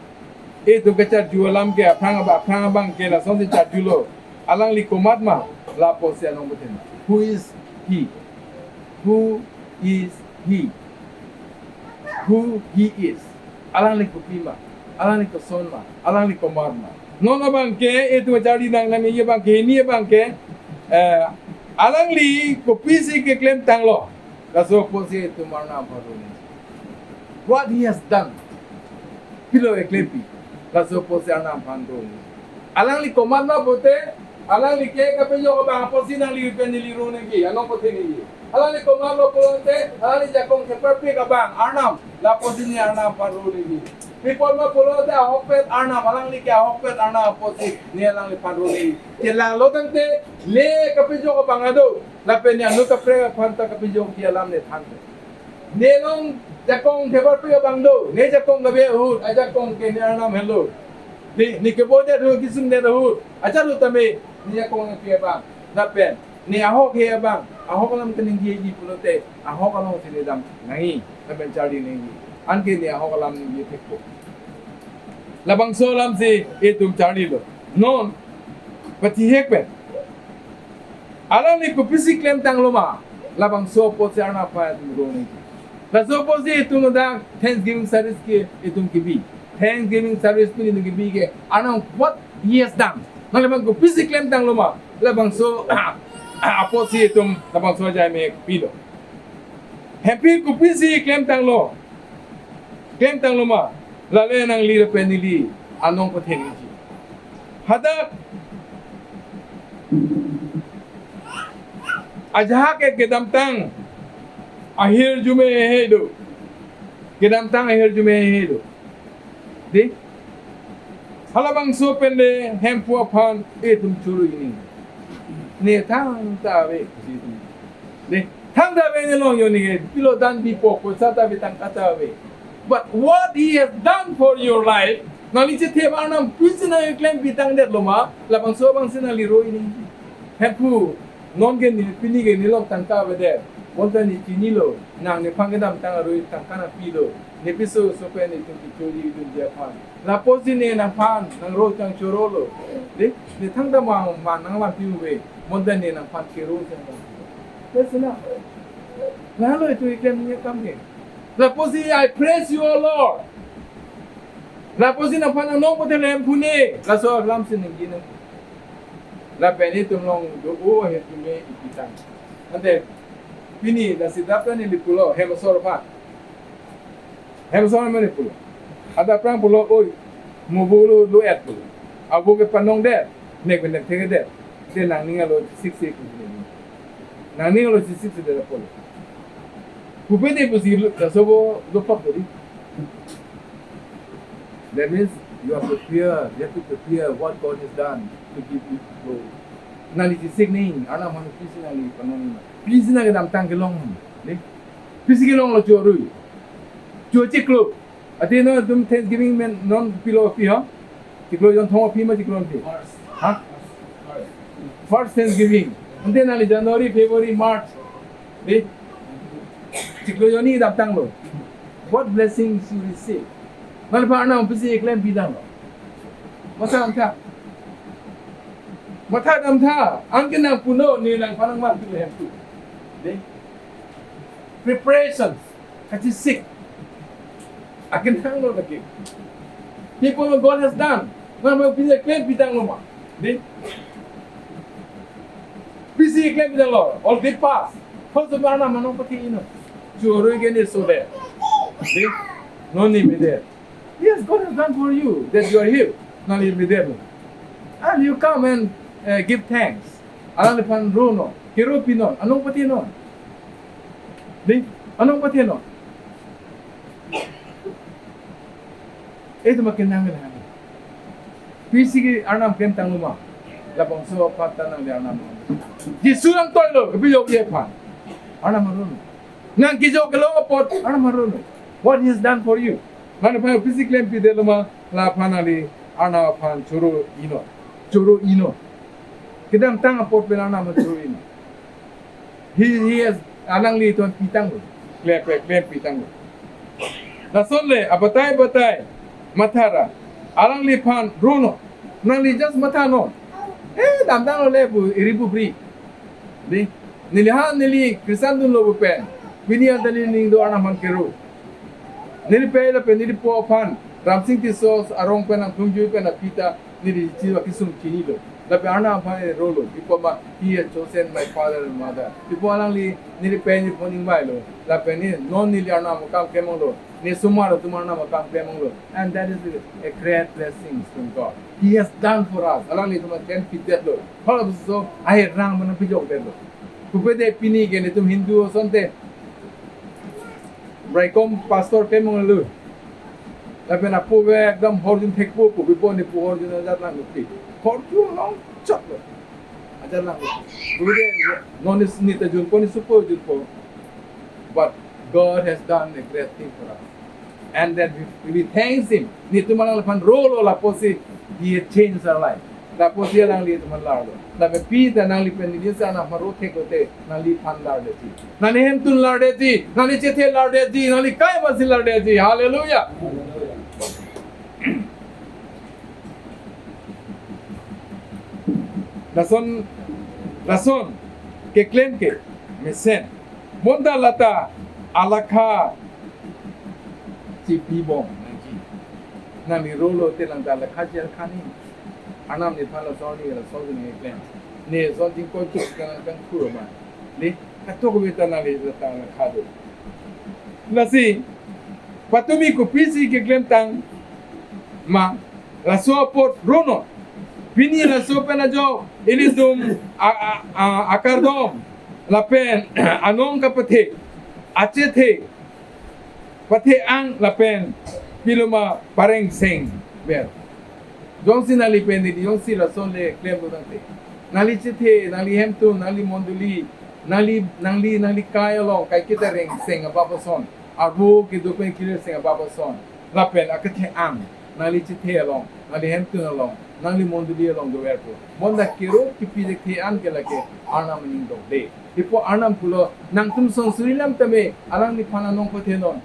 Itum kacharju alam ke aphrang abang, aphrang abang ke lasonsi charjulo. Alangli komat ma, la apotsi anong pathe. Who is he? Who is he? Who he is? Alangli kopi ma? Alangli koson ma? Alangli komat ma? Non abang ke, itum charli nang nang ye abang ke, hini abang ke, eh, alangli kopisi keklem tanglo. Laso apotsi itum Arnam aphan ro nangji. What he has done. Pilo eklempi. Laso apotsi Arnam aphan ro nangji. Alangli komat ma pulote, alangli ke kapejok abang apotsi nangli pen neli ro nangji, anong pathe nangji. Alangli komat lo pulote, alangli jakong theparpik abang, Arnam, la apotsi neli Arnam aphan ro nangji. Pi apot ma pulote ahokpet Arnam, alangli ke ahokpet Arnam apotsi neli alangli aphan ro nangji. Chelanglo tangte, ne kapejok abang ado, lapen ne anu kaprek aphan ta kapejokji alam ne than. Ne along jakong theparpik abang do, ne jakong kave ahut, ajakong ke ne Arnam henlo. Ne, ne kebodet ahut, kesungdet ahut, achalo tame, ne jakong nangpi abang. Lapen ne ahok he abang, ahok alam kaningjeji pulote, ahok alongsi ne dam nangji, lapen charli nangji. Anke ne ahok alam ningje thekpo. Labangso alamsi itum charlilo. Non, pathihek pen. Alangli kopisi klem tanglo ma, labangso apotsi Arnam aphan itum ro nangji. Laso apotsi itum dak Thanksgiving service ke itum kebi. Thanksgiving service pini itum kebi ke, Arnam, what he has done. Nangli abang kopisi klem tanglo ma, labangso apotsi itum labangso ajai mek pilo. Hemphi kopisi klem tanglo. Klem tanglo ma, lale nangli lapen neli anong pathe nangji. Hadak ajahak ke kedamtang ahirjume hei do. Kedamtang ahirjume hei do. Dei? Halabangso pen le Hemphu aphan itum choro-i nang. Ne thangta ave, si itum. Ne thangta ave ne longji nang ke, pilo dan bipo, poisa ta ave, tangka ta ave. But what he has done for your life, nangli chethe ba Arnam pisi nangklempi tangdetlo ma, labangso abangsi nangli ro-i nang. Hemphu, non ke ne, pini ke nelong tangka avedet. Bonta ne chinilo, nang nephan kedamtang arui tangka nangpilo. Ne piso oso pen netum kechoji dunji aphan. Lapusi ne nangphan nangro chang chorolo. De, ne thangta ma, ma nangvanpi ave. Bonta ne nangphan kero chang. That's enough. Lalo itum keklem nangji akam ke. Lapusi, "I praise you, O Lord." Lapusi nangphan nang nong pote le Hemphu ne. Laso alam si nangji nang. Lapen itum along do-o ahem tame ipi tang. Ante pini lasi adap ta neli pulo, hem asor aphan. Hem asor mane pulo. Adap aphrang pulo, "Oi, mo vo lo, lo-et," pulo. "Avo ke panong det, nek pen nek thekthe det. Te nangning alo sik sik." Nangning alo sik sik det pulo. Pupe de pusi lo, laso vo lo pak tadi. That means you are prepared, you have to prepare what God has done to give you glory. Nangli chisik nang, Arnam aphan pisi nangli panong nang. Pisi nang kedamtang kelong. Ne? Pisi kelonglo choro-i. Cho chiklo. Ante non itum Thanksgiving pen non pilo pi ha? Chiklo jonthom aphi ma chiklo aphi? First. Ha? First. First Thanksgiving. Ante nangli January, February, March. Eh? Chiklo jon-i damtanglo. What blessings you receive? Nangphan Arnam pisi klempi tanglo. Matha damtha. Matha damtha. Anke nang punon, ne nangphan nangvanpi le Hemphu. Ne? Preparations. Kachisik. Akin thanglo lagi. People of God has done. Nangphan pisi klempi tanglo ma. Ne? Pisi klempi tanglo. All the past. Howsoever Arnam anong pathi-inon. Choro-i ke ne sodet. Ne? Non ne medet. Yes, God has done for you that you are here. Nangli medet. And you come and, uh, give thanks. Alangliphan ronon, kero pinon, anong pathi-non. Ne? Anong pathi-non. Itum akenang nang. Pisi ke Arnam klemtanglo ma. Labangso aphan ta nangli Arnam. Jisu nangtoilo, kepajokji aphan. Arnam aron. Nang kejok kelong apot, Arnam aron. What he has done for you. Nangphan pisi klempidetlo ma, laphan nangli Arnam aphan choro-inon. Choro-inon. Kedamtang apot pen Arnam aphan choro-inon. He, he has, alanglitum pitanglo. Klem, klem, klem pitanglo. Lason le, abatai, batai, mathara. Alangliphan ronon. Nangli just mathanon. Eh, damtanglo le pu, iri pu pri. Ne? Neli ha, neli Christian dunlo pu pen. Pini anta neli ning do Arnam aphan kero. Neli pei lapen neli po aphan. Ramsing Tisso arong pen nangthungjui pen aphi ta neli chiwa kisung chinilo. Lapen Arnam aphan rolo. Ipo ma, he has chosen my father and mother. Ipo alangli neli pei neli po ningvailo. Lapen ne non neli Arnam akam klemanglo. Ne osomar atum Arnam akam klemanglo. And that is a great blessings from God. He has done for us. Alanglitum aklempidetlo. Halapuso ahirang mana pajokdetlo. Pupe de pini ke netum Hindu asonte. Raikom pastor klemanglo. Lapen apo ve ekdom horjun thekpo, pupe po ne po horjun ajat lang uti. Horjun longchoklo. Ajat lang uti. Pupe de non ne ta junpo, ne supo junpo. But God has done a great thing for us. And then we, we thanks him. Netum alangliphan rolo lapusi, he had changed our life. Lapusi alanglitum aphan larlo. Lapen pita nangli pen neli sa na maro theklote, nangliphan lardetji. Nangli hemtun lardetji, nangli chethe lardetji, nangli kai masi lardetji. Hallelujah. Lason, lason, keklem ke, mesen. Bonta lata, alakha, chipibom nangji. Nangli rolo te langta alakha ji alakha ni. Arnam nephan lason ni, lason ni klem. Ne son jingkoi chuk kang kang khuro ma. Ne, katok beta nangli lata alakha do. Lasi, patumi kopisi keklemtang ma, laso apot ronon. Pini laso pen ajok, ilitum a, a, a, akardom, lapen anong kapathe, achethe, pathe-ang lapen piloma parengseng ber. Jongsi nangli pen neli jongsi lason le klemlo tangte, nangli chethe, nangli hemtun, nangli mondoli, nangli, nangli, nangli kai along, kaiketa rengseng abap ason, arvo kedo pen kiri seng abap ason, lapen akethe-an nangli chethe along, nangli hemtun along, nangli mondoli along doverpo. Bonta kero kipi thekthe an ke lake Arnam aning dokde. Ipo Arnam pulo, nangtum son suri lam tame alangliphan anong pathenon.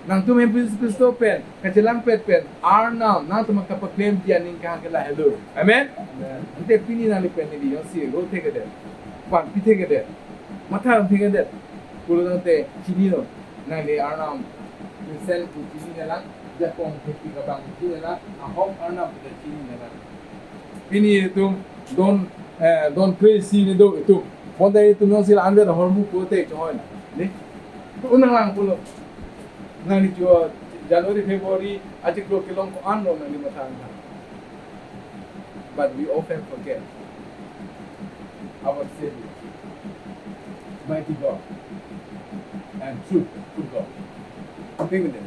Nangtum hem Jisu Khristo pen kachelangpet pen Arnam nangtum kapaklemji aning kehang ke lahelo. Amen? Amen. Ante pini nangli pen neli jongsi ro thekthe, pan pi thekthe, matha thekthe pulo tangte, chininon. Nangli Arnam Vincent pu chininelang, Jakong Thepi Kabang chininelang, ahok Arnam pu chininelang. Pini itum don, eh, don kre-isi ni do itum. Bonta itum jongsi la-an vet ahormu pulote chohoi na. Ne? Unang lang pulo. Nangli jo January, February, achiklo kelong ko-an lo nangli matha-an. But we often forget our Savior, mighty God, and truth, true God. Think of it.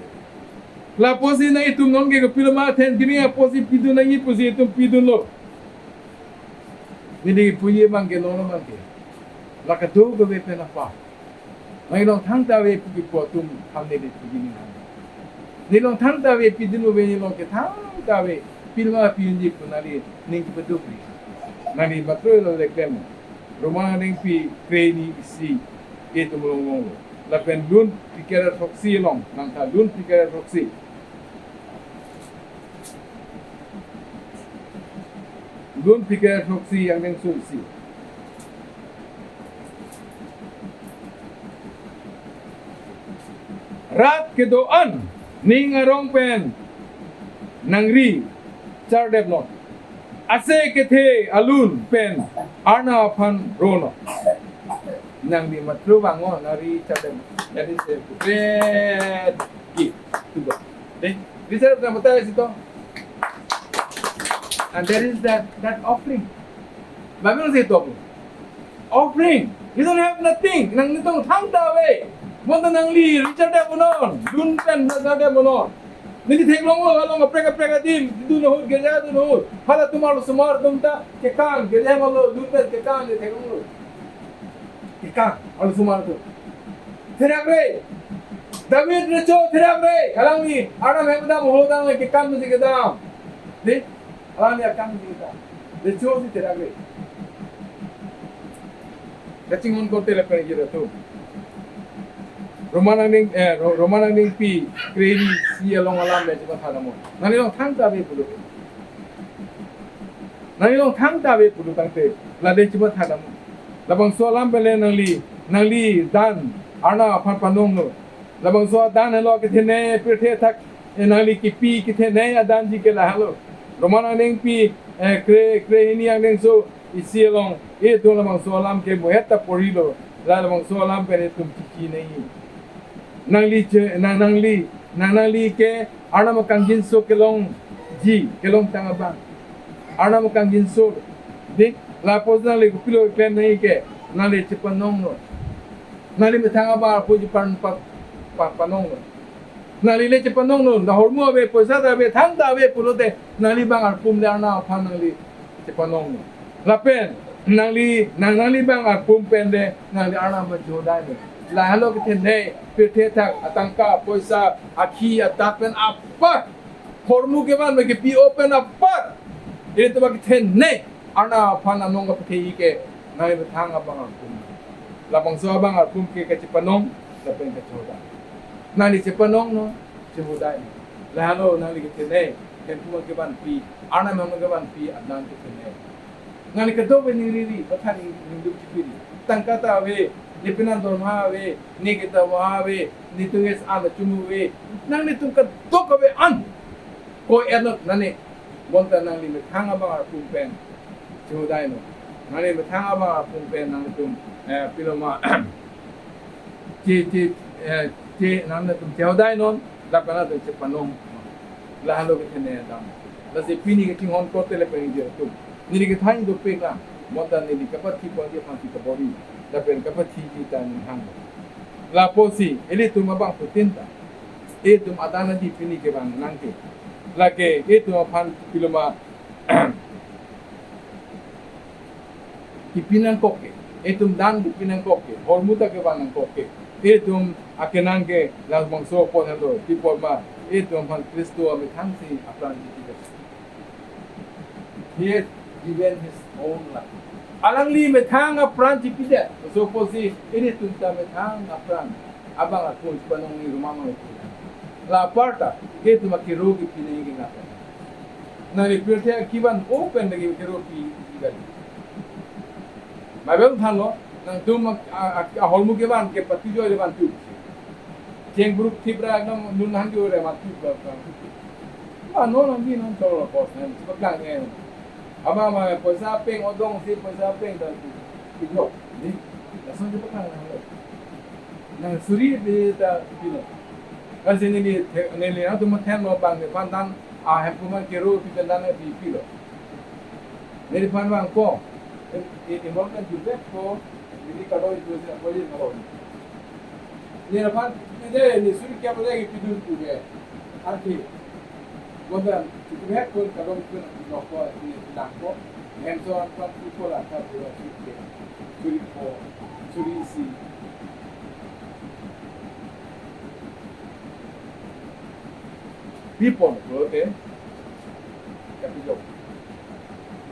Lapusi nang itum nonke kopiloma Thanksgiving apotsi pidun nangji pusi itum pidunlo. Neli puji abang ke, nono abang ke, la kadokave pen apar, nangli along thangta ave pu kipu atum ham neli puji ning hang. Neli along thangta ave, pidun ave, neli along ke thangta ave, piloma pinji pu nangli ning kepaduk ri. Nangli matro lo le klem. Roman angdengpi kre-hini isi, itum longlong lo. Lapen lun phlikep ra throksi along, nangtha lun phlikep ra throksi. Lun phlikep ra throksi angdengso isi. Rat kedo-an ning arong pen nangri chardepnon. Ase kethe alun pen Arnam aphan ronon. Nangli matro vangnon, nangri chardep. That is a great gift to God. Dei, ri chardep na batai sito. And there is that, that offering. Bible says to, offering. You don't have nothing. Nangtum thangta ave. Bonta nangli ri chardepnon. Lun pen chardepnon. Neli theklonglo, along kaprek kaprek adim dun ahut, girja dun ahut. Hala tumar osomar atum ta kekang, girja malo, lun pen kekang, neli theklonglo. Kekang, arlosomar atum. Therakre. David recho therakre. Alangli Arnam ahem kedam, ho dam, kekang si kedam. Dei, alangli akang si kedam. Recho si therakre. Kachinghon korte lapen jira tu. Roman angdeng, eh, Ro-, Roman angdengpi kre-hini isi along alam le chematha damnon. Nangli along thangta ave pulo. Nangli along thangta ave pulo tangte, la le chematha damnon. Labangso alam pen le nangli, nangli dan Arnam aphan panongnon. Labangso adan helo kethenei, pirthe athak, eh, nangli kipi kethenei adanji ke lahelo. Roman angdengpi, eh, kre, kre-hini angdengso isi along, itum labangso alam ke muhet ta porilo, la labangso alam pen itum chichi nangji. Nangli che, nang, nangli, nang, nangli ke Arnam akangjinso kelongji, kelongtang abang. Arnam akangjinso, dei, lapusi nangli kopilo klem nangji ke, nangli chepanongnon. Nangli methang abang arpu chepan, pa, pa, panongnon. Nangli le chepanongnon, nang hormu ave, poisa ta ave, thangta ave pulote, nangli abang arpum le Arnam aphan nangli chepanongnon. Lapen nangli, nang, nangli abang arpum pen le nangli Arnam aphan chehodainon. Lahelo kethenei, pirthe athak, atangka, poisa, akhi, atat pen apar, hormu kevan pen kepi-o pen apar, ilitum kethenei Arnam aphan anong kapathekji ke nangli methang abang arpum. Labangso abang arpum ke kachepanong lapen kachehodai. Nangli chepanongnon, chehodainon. Lahelo nangli kethenei, hemphu kevanpi, Arnam ahem kevanpi adan kethenei. Nangli kadokave ning riri, matha ning, ning duk chipiri. Tangka ta ave, ne penan dorma ave, ne keta wa ave, netum es an chumu ave. Nanglitum kadokave an ko-ernot nane. Bonta nangli methang abang arpum pen chehodainon. Nangli methang abang arpum pen nangtum, eh, piloma che, che, eh, che, nangtum chehodainon, lapen nangtum chepanong. Lahelo kethenei dam. Lasi pini kachinghon korte lapen jira tu, neli kethan dopik lang. Bonta neli kapathi pon dia pangsi kabor-i. Lapen kapathiji ta ning hang. Lapusi, ilitum abangphutin ta, itum adan adi pini kevang nangke. Lake itum aphan piloma Kipi nangkok ke, itum dan kipi nangkok ke, hormu ta kevan nangkok ke, itum akenangsot ke labangso apot henlo, pi apot ma, itum aphan Khristo amethang si apran chipidet. He has given his own life. Alangli methang apran chipidet. So apotsi ilitum ta methang apran abang arpum chipanong ni rumang nang. La aparta, itum akero kipi nangji ke nang. Nangli pirthe kevan open lagi kero pi, pi kali. Bible thanlo, nangtum a, a, a, ahormu kevan ke pati joy le vantu. Cheng bruk thip ra nang nun han jo re vantu ba, ba. Ma non nang di non cholo pos nang, paklang nang. Ama ma poisa peng odong si poisa peng dan tu. Ijo, ni. Lason si paklang nang. Nang suri pi ta pilo. Kasi neli, neli nangtum mathen lo bang ni pandan, ah, hemphu man kero pi pen dan pi pilo. Neliphan vangpo. E, e, involvement jubek po. Neli kado itu si apa je kalau. Neliphan, ini, ini suri kya boleh gitu tu ke. Arti. Bonta, itu hek pun kado itu nak ko, ini langko. Hem so an pan tu ko la ka tu suri ke. Suri ko, suri si. Pi apot pulote kepajok.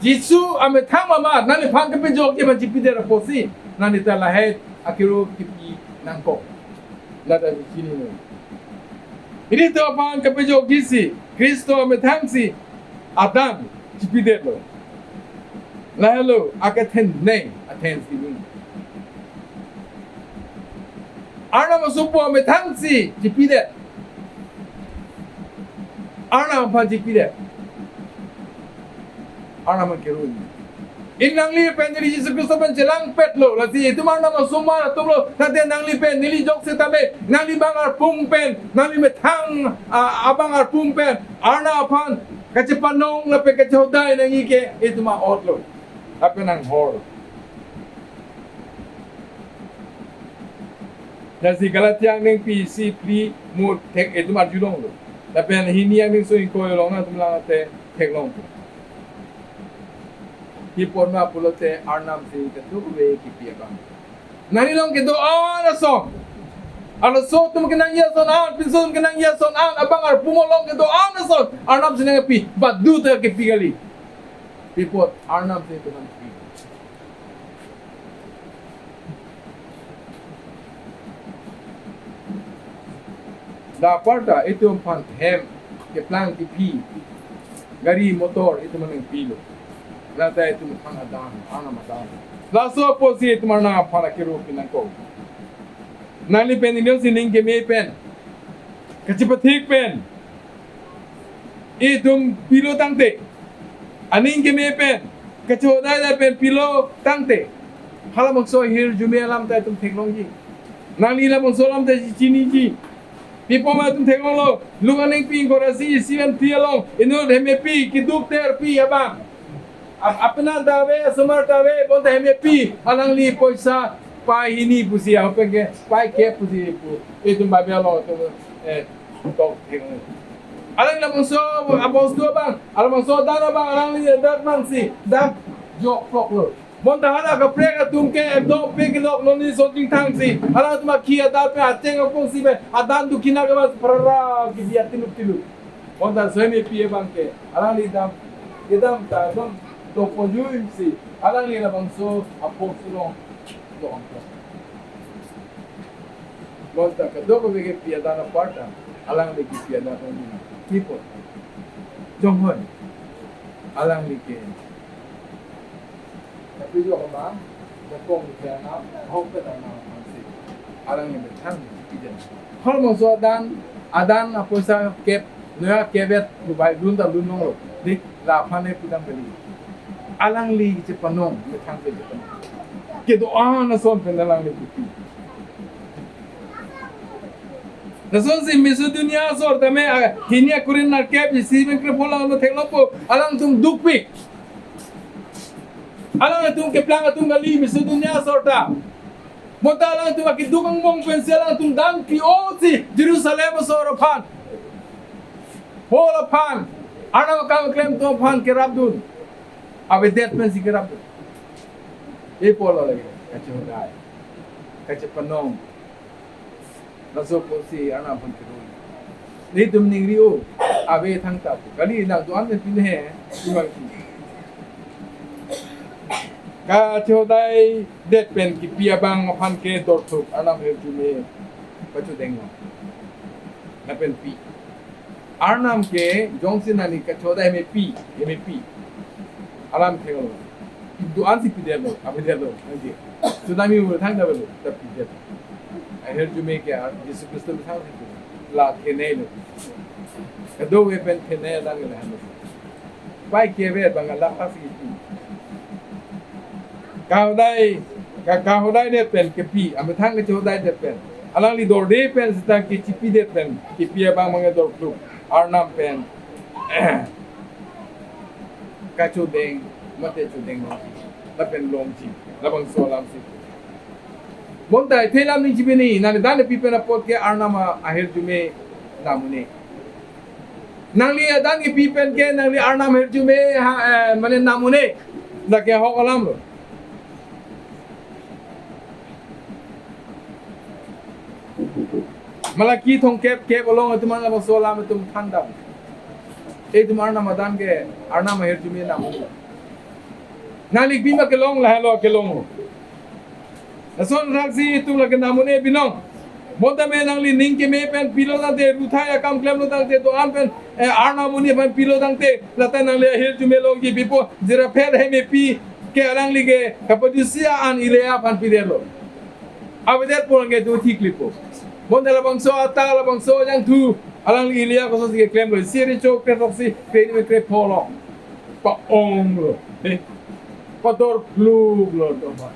Jisu amethang mama, nangliphan kepajok ke ma chipidet apotsi, nangli ta lahai akero kipi nangkok. Lata chini nang. Ilitum aphan kepajokji si, Khristo amethang si, adan chipidetlo. Lahelo, akethenei, athen si nang. Arnam asopo amethang si chipidet. Arnam aphan chipidet. Arnam akero. Ili nangli pen neli Jisu Khristo pen chelangpetlo. Lasi itum Arnam asomar atumlo. Tangte nangli pen neli jok setame, nangli bang arpum pen, nangli methang, ah, abang arpum pen Arnam aphan kachepanong lapen kachehodai nangji ke itum a-otlo. Lapen nanghor. Lasi Galatia angdengpi isi phli mo thek itum arjulonglo. Lapen hini angdengso ingkoi along nangtum langte theklongpo. Pi apot ma pulote Arnam si kedo ave kipi abang. Nangli along kedo-an ason. Arloso atum kenangji ason an, pinso atum kenangji ason an, abang arpum along kedo-an ason Arnam si nangpi, badu ta kipi kali. Pi apot Arnam si itum aphan pi. La aparta itum aphan hem, keplang kipi, gari motor itum aphan nangpilo. Lata itum aphan adan, Arnam adan. Laso apotsi itum Arnam aphan akero pi nangkok. Nangli pen neli si ning keme pen, kachepathik pen itum pilo tangte, aning keme pen, kachehodai pen pilo tangte, halabangso ahirjume alam ta itum theklongji. Nangli labangso alam ta chiniji. Pi apot ma itum theklonglo, Luke angdengpi ingkoi ra isi, isi pen phli along, inut hemepi, keduk terpi abang. Ap-, apena ta ave, asomar ta ave, bonta hemepi, alangli poisa pai hini pusi, ahok pen ke pai kep pusi pu. Itum Bible along itum, eh, tok theng. Alangli labangso, abangso abang, labangso adan abang, alangli dak nangsi, dak jok koklo. Bonta hala kaprek atum ke ekdom pe kedok noni so chingthang si, hala atum akhi adal pen acheng apung si pen, adan dukhi na ke mas prara kibi atiluk tiluk. Bonta so hemepi abang ke, alangli dam, kedam ta dam, dopojui si, alangli labangso apok sulong, dong. Bonta kadokave kepi adan aparta, alangli kipi adan ong. Pi apot. Jonghon. Alangli ke. Tapi jo kama, dakong ke anam, hok ke anam, si. Alangli methang, kipi adan. Halabangso adan, adan apoisa kep, noya kebet, lubai lun ta lun nonglo. Dik, laphan e pudam kali. Alangli chepanong, methang ke chepanong. Kedo-an ason pen alangli kipi. Lasonsi Macedonia asor tame, ah, hini a-Korinth nerkep isi pen krepho along theklongpo, alangtum dukpik. Alangtum keplang atum kali Macedonia asor ta. Bonta alangtum akeduk angbong pensi alangtum dam pi-o si Jerusalem asor aphan, Paul aphan, Arnam akam klem atum aphan kerapdun. Avedet pensi kerapdun. E polo lagi. Kachehodai, kachepanong. Laso apotsi Arnam aphan keroi. Nelitum ningri-o, ave thangta pu. Kali nang do-an pen pine he, iwang ki. Kachehodaidet pen kipi abang aphan ke dorthuk Arnam ahirjume pachodeng lo. Lapen pi. Arnam ke jongsi nani kachehodai mepi, mepi. Alam ke lo. Do-ansi pidetlo, apidetlo, nangji. Tsunami ul thangta avelo, ta pidet. Ahirjume ke ar Jisu Khristo methang si la thenei lo. Kadokave pen thenei lang le han lo. Pai ke ve bang la pasi pi. Kahodai, ka, kahodaidet pen kipi, amethang kachehodaidet pen. Alangli dorde pen seta kechipidet pen, kipi abang abang dorthuk, Arnam pen kachodeng, mate chodeng longji, lapen longji, labangso alamsi. Bonta athe lam ning chibini, nani dan pi pen apot ke Arnam ahirjume nam un-e. Nangli adan kipi pen ke, nangli Arnam ahirjume ha, eh, mane nam un-e. Lake ahok alam lo. Malaki thomkep kep along itum an labangso alam itum thandam. Itum Arnam adan ke, Arnam ahirjume nam un-e. Nangli pima kelong lahelo kelong. Lason thaksi itum lake nam un-e binong. Bonta me nangli ning keme pen pilo tangte, ruthai akam klemlo tangte, do-an pen, eh, Arnam un-e aphan pilo tangte, lata nangli ahirjume longji pipo, Jeraphet he mepi ke alangli ke kapajusi an Elia aphan pidetlo. Avedet pon ke do thik lipo. Bonta labangso ata, labangso jangthu, alangli Elia kosonsi keklemlo. Isi recho krethroksi, kre-hini me krepho lo. Pa-ong lo. Eh. Padorpluk lo do ma.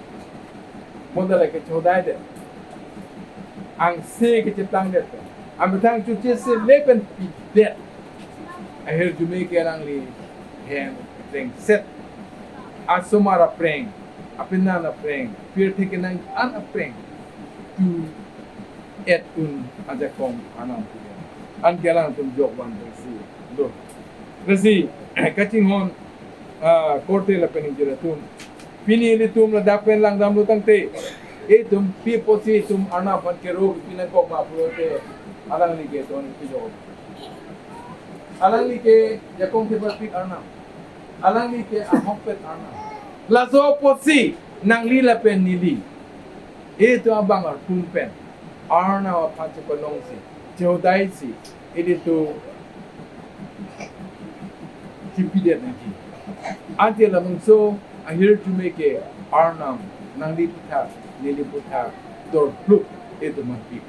Bonta la kachehodaidet, angse kachetangdet, amethang choche se le pen pidet. Ahirjume ke alangli hem aprengset, asomar apreng, apenan apreng, pirthe kenang an apreng tu et un ajakong Arnam pidetlo. Anke alangtum jok van pensi do. Lasi kachinghon, ah, korte lapen ingjir atum, pini ilitum ladak pen langdamlo tangte, itum pi apotsi itum Arnam aphan kero pinangkok ma pulote, alangli ke don pijok. Alangli ke jakong keparpik Arnam. Alangli ke ahokpet Arnam. Laso apotsi nangli lapen neli, itum abang arpum pen Arnam aphan chepanongsi, chehodaisi, ilitum chipidet nangji. Ante labangso ahirjume ke Arnam, nangli aputhak, neli aputhak, dorpluk itum aphanpik.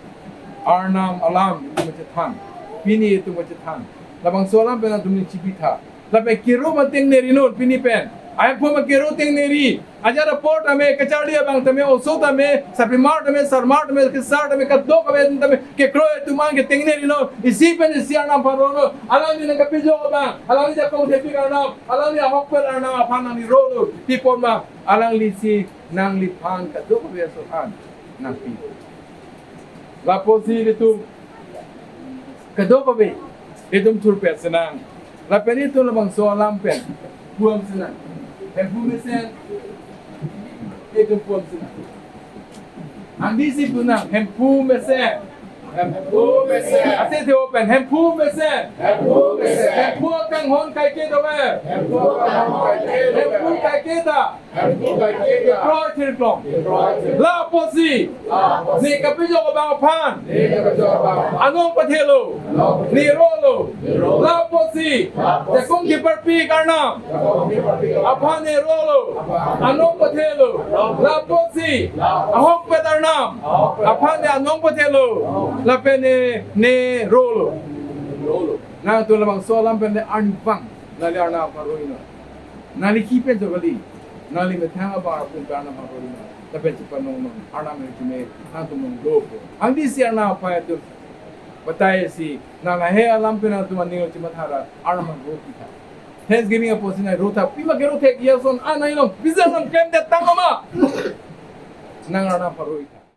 Arnam alam itum kachethan, pini itum kachethan. Labangso alam pen nangtum ning chipitha. Lapen kero ma tengneri non pini pen. Ahemphu ma kero tengneri. Ajat apor tame, kacharli abang tame, oso tame, sarpimar tame, sarmar tame, kesar tame, kadokave tame, kekroi atum an ke tengneri non. Isi pen isi Arnam aphan rolo. Alangli nangkapejok abang, alangli jakong thepik Arnam, alangli ahokpet Arnam aphan nangli rolo. Pi apot ma, alanglisi nangliphan kadokave ason nangpi. Lapusi ilitum kadokave itum thurpet sinang. Lapen itum labangso alam pen puam sinang. Hemphu mesen itum puam sinang. Angdisi punang, hemphu mesen. Hemphu mesen. Ase the open, hemphu mesen. Hemphu mesen. Hemphu akanghon kaike dover. Hemphu akanghon kaike dover. Hemphu kaike ta. Hemphu kaike ta. Kroi thirklong. Kroi thirklong. Lapusi. Lapusi. Ne kapejok abang aphan. Ne kapejok abang aphan. Anong pathelo. Anong pathelo. Ne rolo. Ne rolo. Lapusi. Lapusi. Jakong keparpik Arnam. Jakong keparpik Arnam. Aphan ne rolo. Aphan. Anong pathelo. Anong pathelo. Lapusi. Lapusi. Ahokpet Arnam. Ahokpet. Aphan ne anong pathelo. Anong. Lapen ne, ne rolo. Rolo. Nangtum labangso alam pen ne arnivang. Nangli Arnam aphan roi non. Nangli kipen jogli. Nangli methang abang arpum pen Arnam aphan roi non. Lapen chepanong non. Arnam ahirjume nangtum longlo. Angdisi Arnam aphan atum bataisi. Nang lahei alam pen nangtum aning chimathara. Arnam aphan ro pitha. Thanksgiving apotsi nang rotha. Pima kerothe ya son an nang long. Pisi Arnam klemdet tang ma. Nang Arnam aphan roi tha.